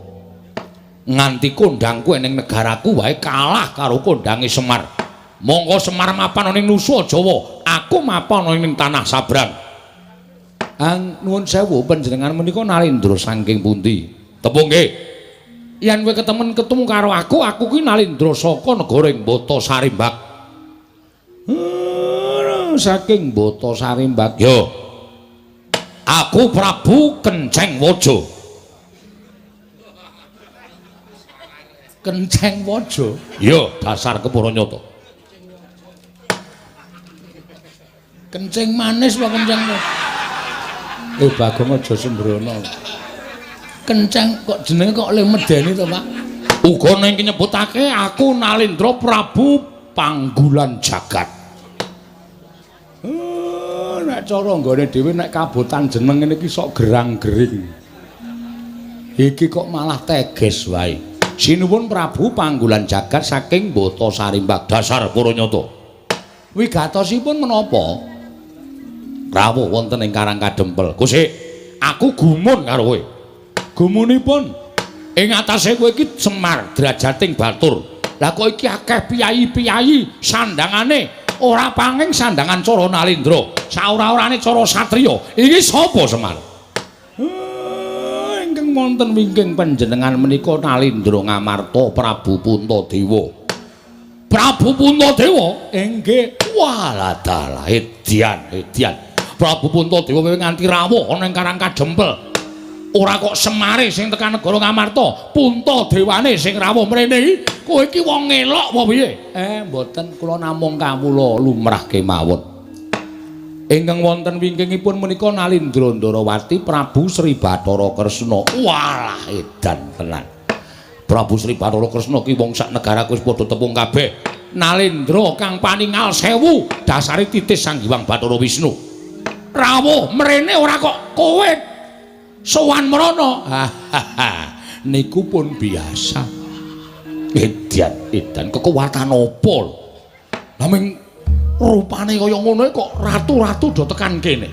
Nganti kondangku ning negaraku wae kalah karo kondange Semar. Mongko Semar mapan ning Nusa Jawa, aku mapan ning tanah Sabrang. Nuwun sewu panjenengan menika Nalindra saking pundi? Tepung nggih. Yen kowe ketemen ketemu karo aku, aku kuwi Nalindra saka negara ing Bata Sarimbak. Saking Bata Sarimbak. Yo. Aku Prabu Kenceng Waja. Kenceng Waja? Ya, dasar kepara nyata. Kenceng manis apa kenceng? Bagong aja sembrono. Kenceng kok jenenge kok le medeni to, Pak? Uga ning nyebutake aku Nalindra Prabu Panggulan Jagat. Nek cara nggone dhewe nek kabotan jeneng ngene iki sok gerang-gering. Iki kok malah teges wae. Sinuwun Prabu Panggulan Jagat saking Bata Sarimbak dasar para nyata. Wigatosipun menapa? Rawuh wonten ing Karang Kadempel. Kusik, aku gumun karo kowe. Gumunipun ing atase kowe iki Semar drajating batur. Lah kok iki akeh piyayi-piyayi sandangane ora panging sandangan cara Nalindra, saora-orane cara satriya. Iki sapa Semar? Ingkang wonten wingking panjenengan menika Nalindra Ngamarta Prabu Puntadewa. Prabu Puntadewa? Inggih. Walah dalah edian edian. Prabu Puntadewa kowe nganti rawuh ana ing Karang Kadempel. Ora kok Semare sing tekan negara Ngamarta, Puntadewane sing rawuh mrene iki. Kowe iki wong ngelok apa piye? Mboten, kula namung kawula lumrah kemawon. Ingkang wonten wingkingipun menika Nalindra Ndarawati Prabu Sri Bathara Kresna. Walah edan tenan. Prabu Sri Bathara Kresna ki wong sak negaraku wis padha tepung kabeh. Nalindra kang paningal sewu dasare titis Sang Hyang Bathara Wisnu. Rawuh mrene ora kok kowe sowan mrono. Niku pun biasa. Edan edan kekuatan apa lho? Lah ming rupane kaya ngono kok ratu-ratu do tekan kene.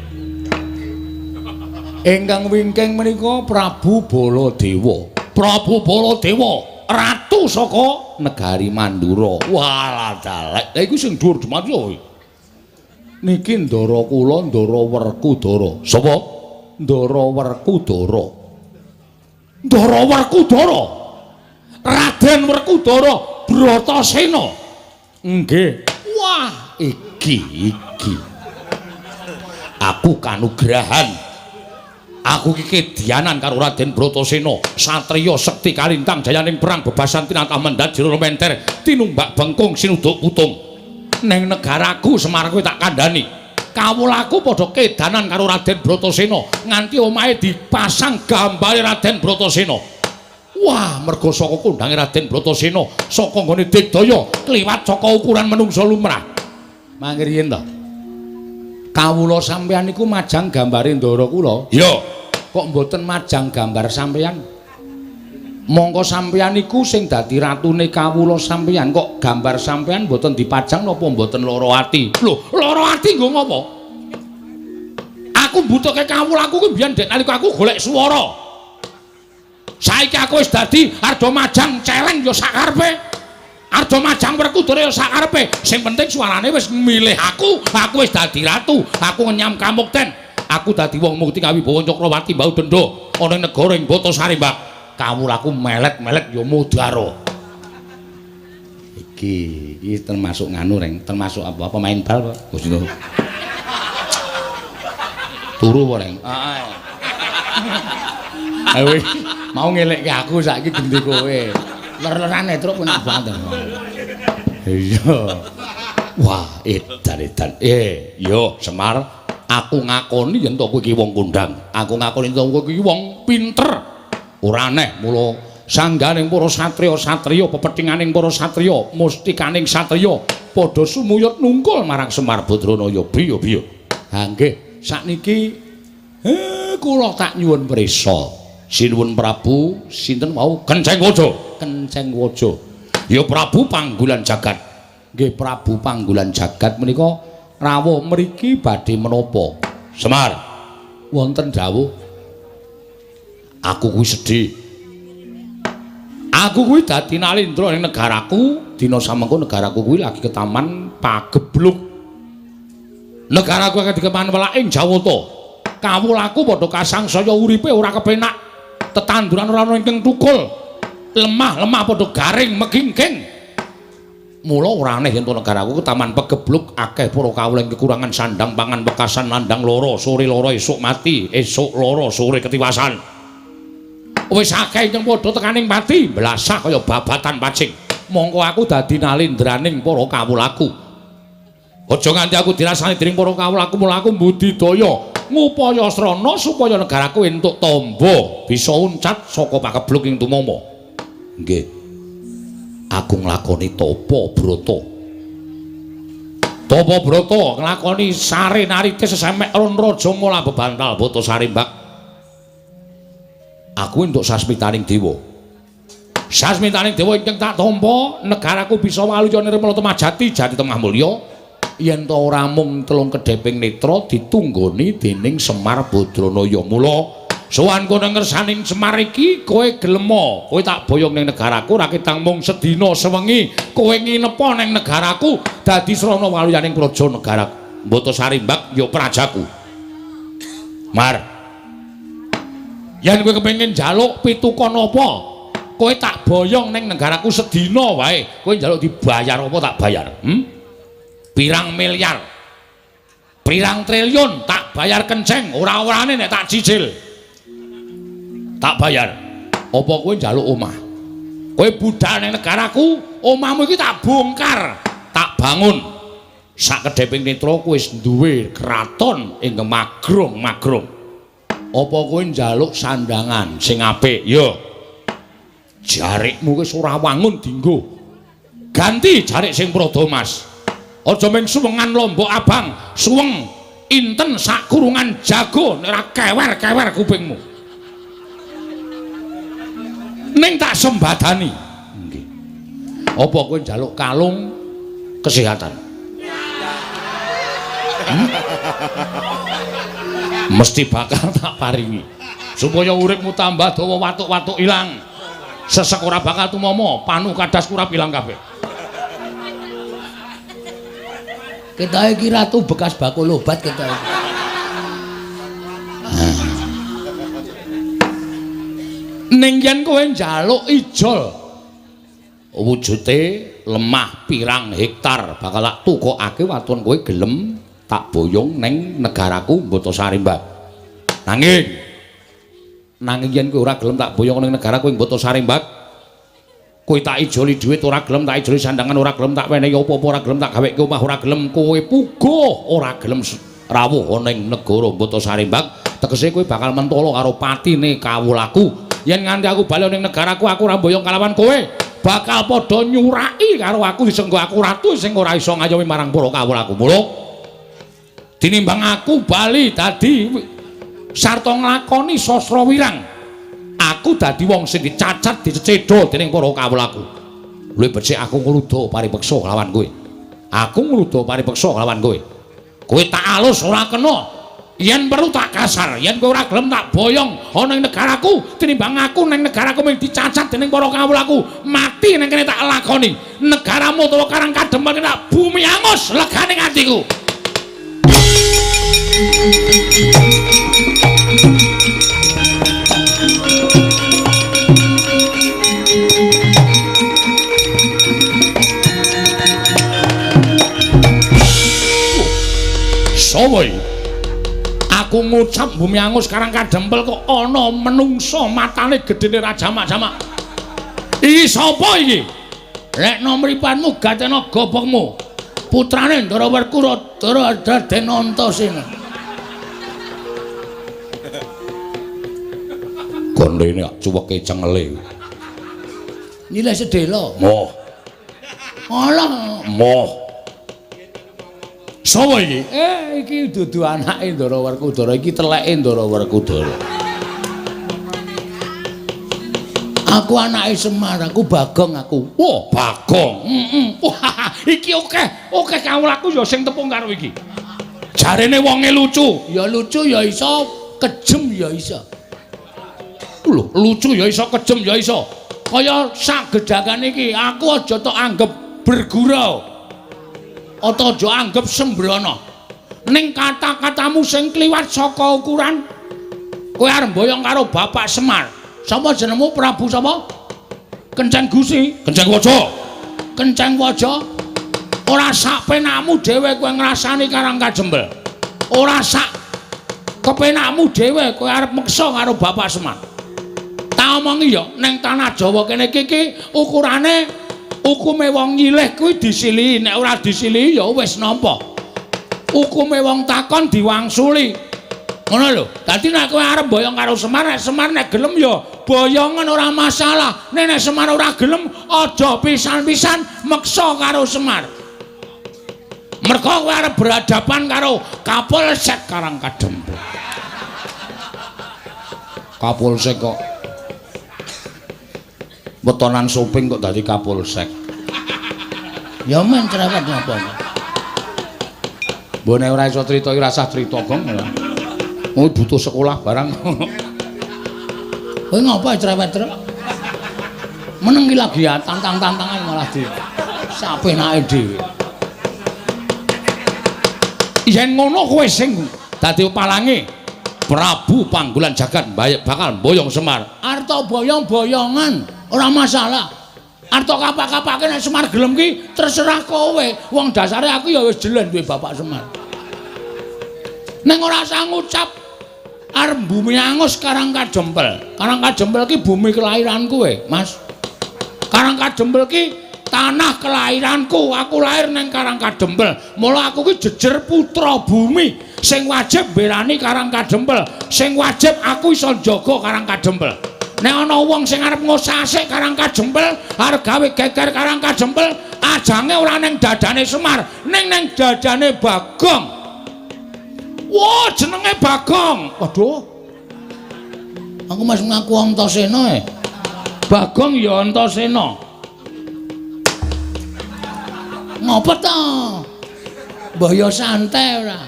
Ingkang wingking menika Prabu Baladewa. Prabu Baladewa, ratu saka negari Mandura. Walah dalek. Lah iku sing dhuwur jemati kuwi. Niki ndara kula Ndara Werkudara. Sapa? Ndara Werkudara. Ndara Werkudara. Raden Werkudara Bratasena. Nggih. Wah, iki iki. Aku kanugrahan. Aku iki kedianan karo Raden Bratasena, satriya sekti kalintang jayaning perang bebasan tinatah mendhat jero menter, tinumbak bengkung sinuduk putung. Neng negaraku Semar kowe tak kandhani. Kawulaku padha kedanan karo Raden Bratasena, nganti omahe dipasang gambare Raden Bratasena. Wah, merga saka kondange Raden Bratasena, saka nggone digdaya kliwat saka ukuran menungsa lumrah. Mangke riyen to. Kawula sampeyan niku majang gambare ndara kula. Iya. Kok mboten majang gambar sampeyan? Mongko sampeyan niku sing dadi ratune kawula sampeyan, kok gambar sampeyan mboten dipajang napa mboten lara ati? Lho, lara ati nggo ngopo? Aku mbutuhke kawulaku kuwi biyen dek nalika aku golek swara. Saiki aku wis dadi arda majang celeng ya sakarepe. Arda majang Werkudara ya sakarepe. Sing penting suarane wis milih aku, aku wis dadi ratu, aku ngenyam kamukten. Aku dadi wong mukti kawibawa Cakrawati mbau denda ana ing negara ing Batasari, Mbak. Kawulaku melet-melet ya mudara. Iki iki termasuk nganu reng, termasuk apa? Pemain bal, Pak. Gusti. Turu apa, Reng? Heeh. Ayo mau ngelekke aku saiki gendi kowe. Ler-lerane truk enak banget. Iya. Wah, edan-edan. Yo Semar, aku ngakoni yen to kowe iki wong kondang. Aku ngakoni yen to kowe iki wong pinter. Ora aneh mula sangganing para satriya-satriya, pepethinganing para satriya, mustikaning satriya padha sumuyut nungkul marang Semar Badranaya. Biyo-biyo. Ha nggih, sakniki kula tak nyuwun prisa. Sinuwun Prabu sinten wau? Kenceng Waja. Kenceng Waja. Ya Prabu Panggulan Jagat. Nggih Prabu Panggulan Jagat menika rawuh mriki badhe menapa? Semar, wonten dawuh. Aku kuwi sedih. Aku kuwi dadi nalindra ning negaraku, dina samengko negaraku kuwi lagi ketaman pagebluk. Negaraku akeh dikeman welaking Jawata. Kawulaku padha kasangsaya uripe ora kepenak. Tetanduran ora ana ingkang tukul. Lemah-lemah padha garing megingking. Mula ora aneh yen to negaraku ketaman pegebluk akeh para kawula ing kekurangan sandang pangan wekasan landang loro, sore loro esuk mati, esuk loro sore ketiwasan. Wis akeh ingkang padha tekaning pati, blasah kaya babatan pacing. Mongko aku dadi nalindraning para kawulaku. Aja nganti aku dirasani dening para kawulaku, mula aku mbudidaya ngupaya srana supaya negaraku entuk tamba bisa uncat saka pagebluk ing tumama. Nggih. Aku nglakoni tapa brata. Tapa brata nglakoni sare narite sesemek ron raja mula bebantal Batasari, Mbak. Aku entuk sasmitaning dewa. Sasmitaning dewa ingkang tak tampa, negaraku bisa waluya nirmala temajati jati temah mulya. Yen ta ora mung telung kedheping netra ditunggoni dening Semar Badranaya. Mula sowan kono ngersaning Semar iki kowe gelema, kowe tak boyong ning negaraku ra ketang mung sedina sewengi kowe nginepa ning negaraku dadi srana waluyaning praja negara Batasari, Mbak, ya prajaku. Mar, yen kowe kepengin njaluk pitukon apa, kowe tak boyong ning negaraku sedina wae, kowe njaluk dibayar apa tak bayar? Pirang miliar, pirang triliun tak bayar kenceng, ora-orane nek tak cicil tak bayar. Apa kowe njaluk omah? Kowe budal ning negaraku, omahmu iki tak bongkar, tak bangun. Sak kedheping netra kowe wis duwe kraton ing magrong-magrong. Apa kowe njaluk sandangan sing apik? Ya. Jarikmu wis ora wangun dinggo. Ganti jarik sing prada mas. Aja mung suwengan lombok abang, suweng inten sak kurungan jago nek ora kewer-kewer kupingmu. Ning tak sembadani. Nggih. Apa kowe njaluk kalung kesehatan? Mesti bakal tak paringi. Supaya uripmu tambah dawa, watuk-watuk ilang. Sesek ora bakal tumama, panu kadas kurap ilang kabeh. Ketoke iki ratu bekas bakul obat ketoke. Ning yen kowe njaluk ijol wujute lemah pirang hektar bakal tak tukokake waton kowe gelem tak boyong ning negaraku Botasari, Mbak. Nanging yen kowe ora gelem tak boyong ning negaraku ing Botasari, Mbak. Kowe tak ijoli dhuwit ora gelem, tak ijoli sandangan ora gelem, tak wenehi apa-apa ora gelem, tak gaweke omah ora gelem, kowe puguh ora gelem rawuh ning negara Botasari, Mbak. Tegese kowe bakal mentolo karo patine kawulaku. Yen nganti aku bali ning negaraku aku ora mboyong kalawan kowe, bakal padha nyuraki karo aku disenggo aku ratu sing ora iso ngayomi marang para kawulaku. Mula tinimbang aku bali dadi sarta nglakoni sastra wirang, aku dadi wong sing dicacat dicecedha dening para kawulaku. Luwih becik aku ngruda paripeksa kelawan kowe. Aku ngruda paripeksa kelawan kowe. Kowe tak alus ora kena. Yen perlu tak kasar, yen kowe ora gelem tak boyong ana ing negaraku, tinimbang aku ning negaraku mung dicacat dening para kawulaku, mati ning kene tak lakoni. Negaramu utawa Karang Kadempel tak bumi angus legane atiku. Sowo aku ngucap bumi angus Karang Kadempel kok ana menungsa matane gedene ra jamak-jamak. Iki sapa iki? Lekno mripatmu gatena gobokmu. Putrane Ndara Werkudara Raden Antasena. Gondene cuweke cengele. Nyilih sedhela. Moh. Alah, moh. Sapa iki? Iki dudu anake Ndara Werkudara, iki teleke Ndara Werkudara. Aku anake Semar, aku Bagong aku. Wah, Bagong. Heeh. Wah, iki akeh, akeh kawulaku ya sing tepung karo iki. Jarene wonge lucu. Ya lucu ya iso, kejem ya iso. Lho, lucu ya iso, kejem ya iso. Kaya sak gedhagane iki, aku aja tok anggep bergurau. Ata aja anggep sembrono. Ning kata-katamu sing kliwat saka ukuran, kowe arep mboyong karo Bapak Semar. Sapa jenengmu Prabu sapa? Kenceng Gusi, Kenceng Waja. Kenceng Waja. Ora sak penakmu dhewe kowe ngrasani Karang Kadempel. Ora sak kepenakmu dhewe kowe arep meksa karo Bapak Semar. Tak omongi ya, ning tanah Jawa kene iki ukurane hukume wong nyilih kuwi disilihi, nek ora disilihi ya wis nampa. Hukume wong takon diwangsuli. Ngono lho. Dadi nek kowe arep mboyong karo Semar, nek Semar nek gelem ya boyongan ora masalah. Nek nek Semar ora gelem aja pisan-pisan meksa karo Semar. Mergo kowe arep berhadapan karo Kapolsek Karang Kadempel. Kapolsek kok wetonan soping kok dadi Kapolsek. Ya men cerewet ngapa. Mbok nek ora iso crita iki rasah crita, Gong. Kowe butuh sekolah barang. Kowe ngapa cerewet, Truk? Meneng iki lagi ya tantang-tantangan malah di sapenake dhewe. Yen ngono kowe sing dadi palange Prabu Panggulan Jagat bakal mboyong Semar. Arta boyong-boyongan ora masalah. Arta kapak-kapake nek Semar gelem ki terserah kowe. Wong dasare aku ya wis jelen duwe Bapak Semar. Ning ora usah ngucap arep bumi angus Karang Kadempel. Karang Kadempel ki bumi kelahiranku Mas. Karang Kadempel ki tanah kelahiranku. Aku lahir ning Karang Kadempel. Mula aku ki jejer putra bumi sing wajib mbelani Karang Kadempel. Sing wajib aku iso njaga Karang Kadempel. Nek ana wong sing arep ngosasik Karang Kadempel, arep gawe geger Karang Kadempel, ajange ora ning dadane Semar, ning ning dadane Bagong. Wah, jenenge Bagong. Waduh. Aku mas ngaku Antasena e. Bagong ya Antasena. Ngopo to? Mbah ya santai ora.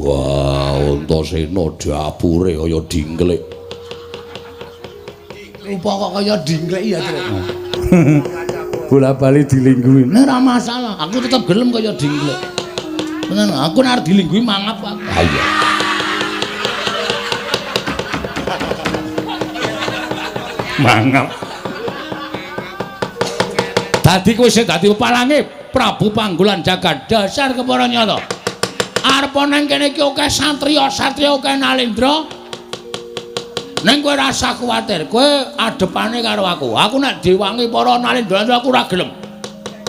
Wah, Antasena dapure kaya dingklik. Rupa kok kaya dingklik ya, Truk. Bola-bali dilingguhi. Nek ora masalah, aku tetep gelem kaya dingklik. Tenan, aku nek arep dilingguhi mangap aku. Ha iya. Mangap. Dadi kowe sing dadi pepalange Prabu Panggulan Jagat dasar kepara nyata. Arep nang kene iki akeh satriya-satriya akeh nalendra. Ning kowe rasa kuwatir, kowe adepane karo aku. Aku nek diwangi para nalendra aku ora gelem.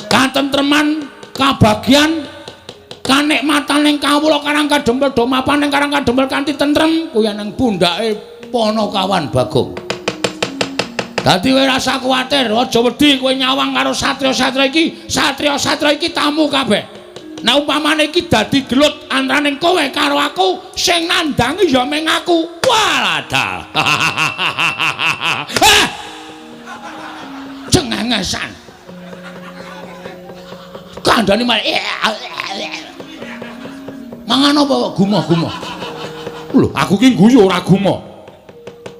Katentreman, kabagyan, kanikmatan ning kawula Karang Kadempel do mapan ning Karang Kadempel kanthi tentrem kuwi nang pundhake Panakawan Bagong. Dadi kowe rasa kuwatir, aja wedi kowe nyawang karo satriya-satriya iki, satriya-satriya iki tamu kabeh. Nek umpamane iki dadi gelut antaraning kowe karo aku, sing nandangi ya mung aku. Walah. Eh! Cengengesan. Kandhane malah mangan apa kok gumoh-gumoh. Lho, aku ki guyu ora gumoh.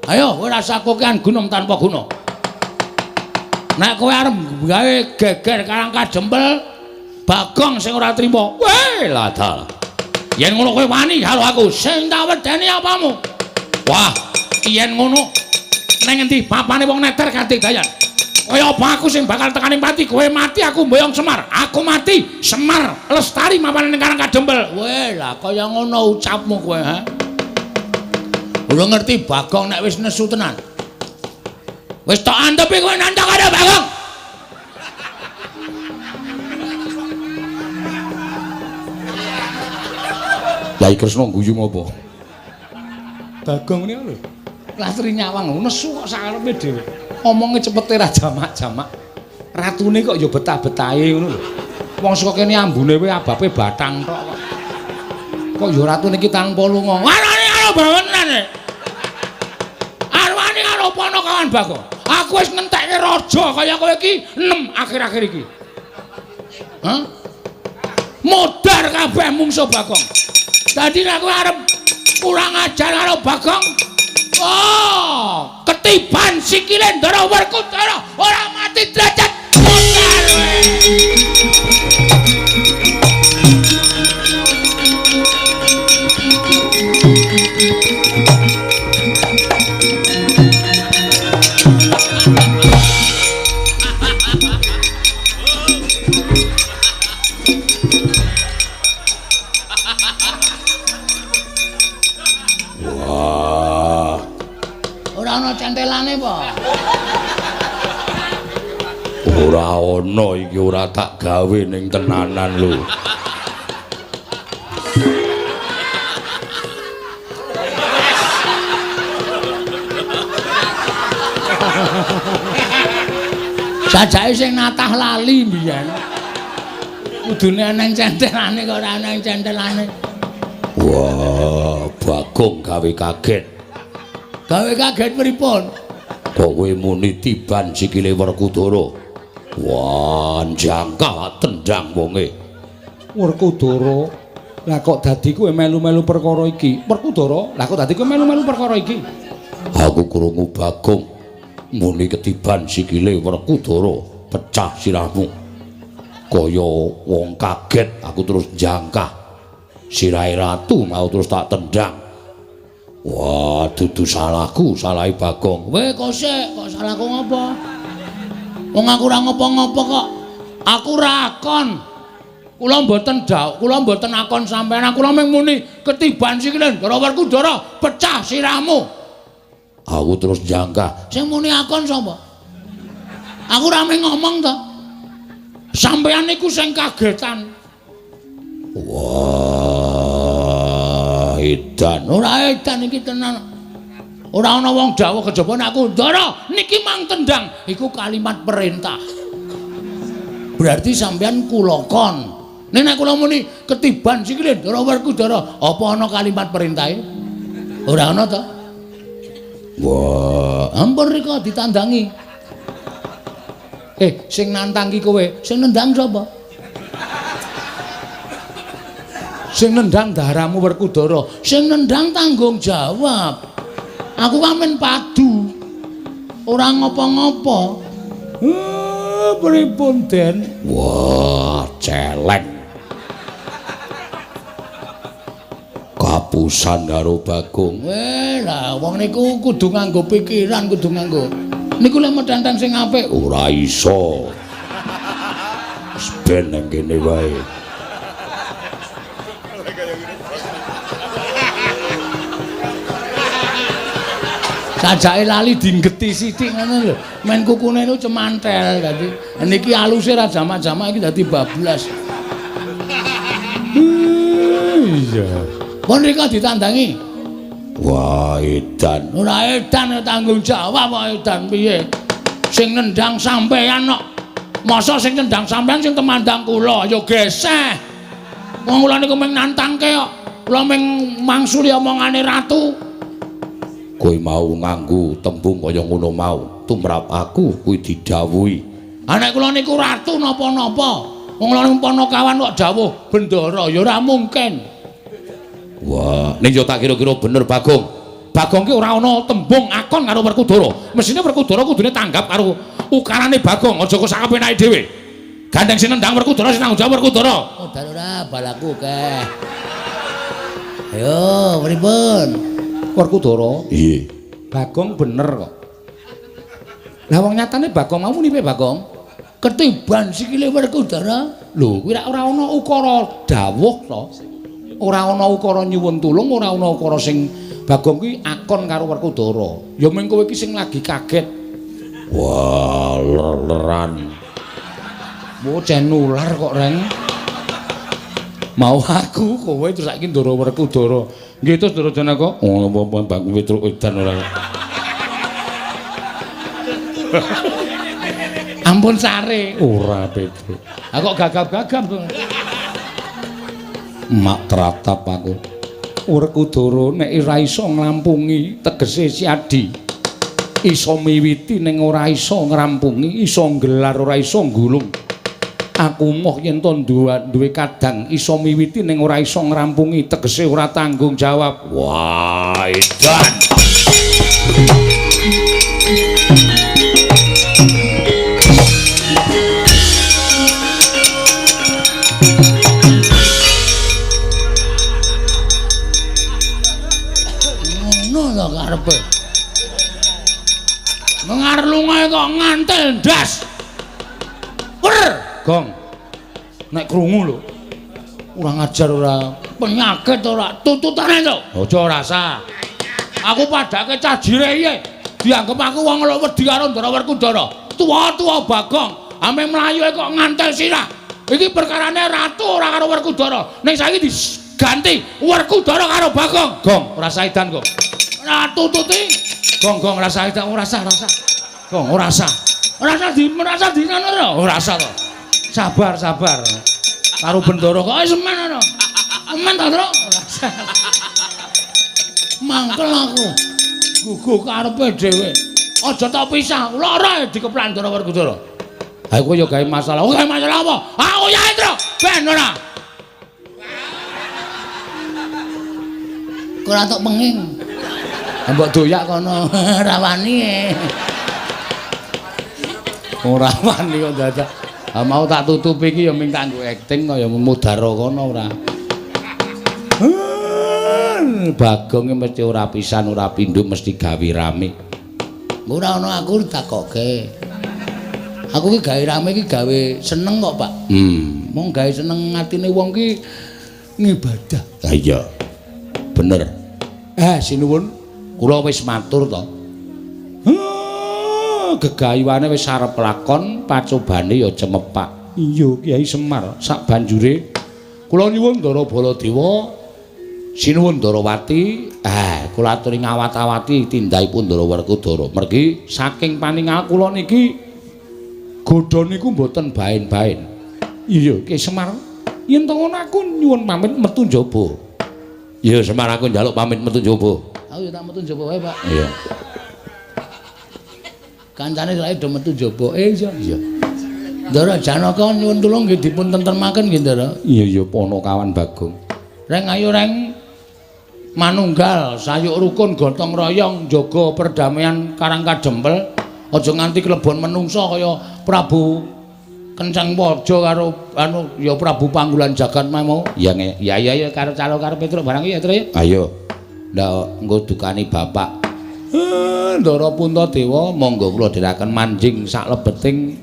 Ayo kowe rasa kokean gunung tanpa guna. Nek kowe arep gawe geger Karang Kadempel, Bagong sing ora trima. Weh, ladal. Yen ngono kowe wani karo aku, sing tak wedeni apamu? Wah, yen ngono ning endi papane wong neter kanthi dayan. Kaya apa aku sing bakal tekaning pati, kowe mati aku mboyong Semar. Aku mati, Semar lestari mapane ning Karang Kadempel. Weh, lah kaya ngono ucapmu kowe, ha? Ora ngerti Bagong nek wis nesu tenan. Wis tok antepi kowe nantang karo Bagong. Yai Kresna guyu ngopo? Bagong ngene lho. Lastri nyawang nesu kok sakarepe dhewe. Omonge cepete ra jamak-jamak. Ratune kok ya betah-betahe ngono lho. Wong saka kene ambune wae abape batang tok kok. Kok ya ratune iki tanpa lunga. Warane karo bangenan. Arwane karo Panakawan Bagong. Aku wis ngentekke raja kaya kowe iki 6 akhir-akhir iki. Hah? Modar kabeh mungsuh Bagong. Dadi nek kowe arep kurang ajar karo Bagong, oh, ketiban sikile Ndara Werkudara ora mati derajat modar kowe. Ora ana centelane apa? Ora ana iki ora tak gawe ning tenanan lho. Jajake sing natah lali mbiyen. Kudune eneng centelane kok ora eneng centelane. Wah, Bagong gawe kaget. Gawe kaget pripun? Kok kowe muni tiban sikile Werkudara? Wah, jangkah tendang wonge. Werkudara, lah kok dadi kowe melu-melu perkara iki? Werkudara, lah kok dadi kowe melu-melu perkara iki? Aku krungu Bagong muni ketiban sikile Werkudara, pecah sirahmu. Kaya wong kaget, aku terus jangkah. Sirahe ratu mau terus tak tendang. Wah, dudu salahku, salahe Bagong. Weh, kok sik, kok salahku ngopo? Wong aku ora ngopo-ngopo kok. Aku ora akon. Kula mboten dawuh, kula mboten akon sampeyan. Kula mung muni ketiban sikile Ndara Werkudara, pecah sirahmu. Aku terus jangkah. Sing muni akon sapa? Aku ora mung ngomong to. Sampeyan niku sing kagetan. Wah, edan. Ora edan iki tenan. Ora ana wong dawuh kejaba nek aku Ndara niki mang tendang, iku kalimat perintah. Berarti sampeyan kula kon. Nek nek kula muni ketiban sikile Ndara Werkudara, apa ana kalimat perintahe? Ora ana to. Wah, ampun rika ditandangi. Sing nantang ki kowe, sing nendang sapa? Sing nendang daramu Werkudara, sing nendang tanggung jawab. Aku kan men padu. Ora ngopo-ngopo. Pripun, Den? Wah, celeng. Kapusan karo Bagong. Weh, lah wong niku kudu nganggo pikiran, kudu nganggo. Niku lek metenteng sing apik ora iso. Ben nang kene wae. Sajake lali dinggeti sithik ngono lho. Men kukune niku cemantel dadi niki aluse ra jamak-jamak iki dadi bablas. Iya. Pun rika ditandangi. Wah, edan. Ora edan tanggung jawab kok edan piye? Sing nendang sampean kok. Masa sing nendang sampean sing temandang kula ya geseh. Wong kula niku mung nantangke kok. Kula mung mangsuli omongane ratu. Kowe mau nganggo tembung kaya ngono mau, tumrap aku kuwi didhawuhi. Ha nek kula niku ratu napa-napa. Wong kula niku panakawan kok dawuh bendara ya ora mungkin. Wah, ning yo tak kira-kira bener Bagong. Bagong ki ora ana tembung akon karo Werkudara. Mesine Werkudara kudune tanggap karo ukarane Bagong, aja kok sak penake dhewe. Gandeng sing nendang Werkudara sing tanggung jawab Werkudara. Oh, ora balaku akeh. Ayo, pripun? Werkudara? Iya. Bagong bener kok. Lah wong nyatane Bagong mau muni piye Bagong? Ketiban sikile Werkudara. Lho, kuwi ora ana ukara dawuh to. Ora ana ukara nyuwun tulung, ora ana ukara sing Bagong kuwi akon karo Werkudara. Ya mung kowe iki sing lagi kaget. Wah, ler-leran. Bocah nular kok, Reng. Mau aku kowe terus saiki Ndara Werkudara. Nggih terus Ndara Janaka. Oh, apa-apa Bagong Petruk edan ora. Ampun sare. Ora Petruk. Ha kok gagap-gagap to. Mak tratap aku. Werkudara nek ora iso nglampungi tegese si Adi. Iso miwiti ning ora iso ngrampungi, iso nggelar ora iso nggulung. Aku moh yen to duwe kadang iso miwiti ning ora iso ngrampungi, tegese ora tanggung jawab. Wah, edan. Ngono to karepe. Mengar lunga kok ngantel ndas. Wer, Gong. Nek krungu lho. Ora ngajar ora penyakit ora tututane to. Aja rasa. Aku padake cah jire iki. Dianggep aku wong lho wedi karo Ndara Werkudara. Tuwa-tuwa Bagong, ame mlayu kok ngantel sirah. Iki perkarane ratu ora karo Werkudara. Ning saiki diganti Werkudara karo Bagong. Gong, ora saidan kok. Ora tututi. Gong, gong rasa edan ora sah, rasa. Gong, ora sah. Ora sah di merasa di ngono ora sah to. Sabar, sabar. Karo bendara kok semen ngono. Semen ta, Tru? Ora sah. Mangkel aku. Guguh karepe dhewe. Aja tak pisah. Lara dikeplan Ndara Werkudara. Ha kowe ya gawe masalah. Oh, gawe masalah apa? Aku ya, Tru. Ben ora. Kok ora tok penging. Mbok doyak kono ora wani. Ora wani kok dadak. Ha mau tak tutupi iki ya ming tak nggo acting kaya mudara kono ora. Bagong mesti ora pisan ora pindho mesti gawe rame. Ora ana aku takoke. Aku ki gawe rame ki gawe seneng kok, Pak. Hmm. Mung gawe seneng atine wong ki ngibadah. Ha iya. Bener. Sinuwun kula wis matur to. Gegayuhane wis arep lakon, pacobane ya cemepak. Iya, Kyai Semar, sak banjure kula nyuwun Ndara Baladewa, sinuwun Ndarawati, kula aturi ngawat-awati tindakipun Ndara Werkudara. Mergi saking paningal kula niki godha niku mboten baen-baen. Iya, Kyai Semar, yen to ngono aku nyuwun pamit metu njaba. Iya, Semar aku njaluk pamit metu njaba. Aku ya tak metu njaba wae, Pak. Iya. Kancane saiki do metu njaba. Iya. Iya. Ndara Janaka nyuwun tulung nggih dipun tentremaken nggih, Ndara. Iya, iya, Panakawan Bagong. Reng ayo reng manunggal sayuk rukun gotong royong jaga perdamaian Karang Kadempel. Aja nganti klebon menungsa kaya Prabu Kenceng Waja karo anu ya Prabu Panggulan Jagat mau. Iya, ya ya ya karo calo karo Petruk barang ya, Tru ya. Ayo. Ndak engko dukani bapak. Ndara Puntadewa monggo kula dherekaken manjing saklebeting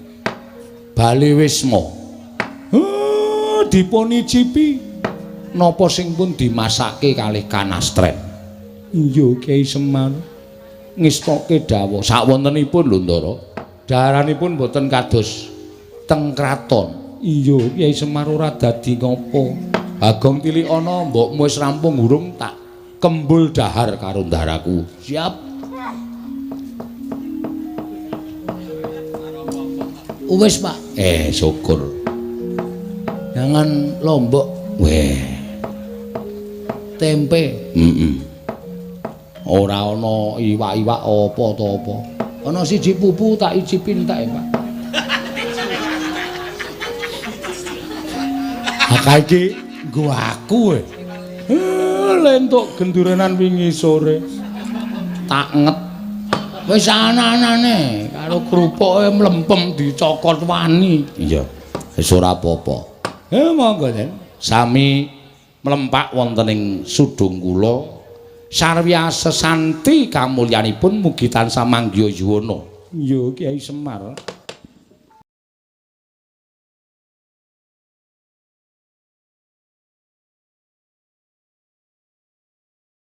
Bale Wisma. Dipunicipi napa sing pun dimasake kalih kanastren. Iya, Kyai Semar. ngestoke dawuh. Sakwontenipun lho, Ndara. Daharanipun boten kados teng kraton. Iya, Kyai Semar ora dadi ngopo. Bagong tilikana mbokmu wis rampung urung tak kembul dahar karo ndaraku. Siap. Wis, Pak. Syukur. Jangan lombok. Weh. Tempe. Heeh. Ora ana iwak-iwak apa ta apa. Ana siji pupu tak icipin tak, Pak. Ha iki nggo aku e. Lentuk gendurenan wingi sore. Tak nget. Wis ana-anane karo krupuke mlempem dicokot wani. Iya. Wis ora apa-apa. Monggo, Den. Sami mlempak wonten ing sudung kula. Sarwya sesanti kamulyanipun mugi tansah manggiya yuwana. Iya, Kyai Semar.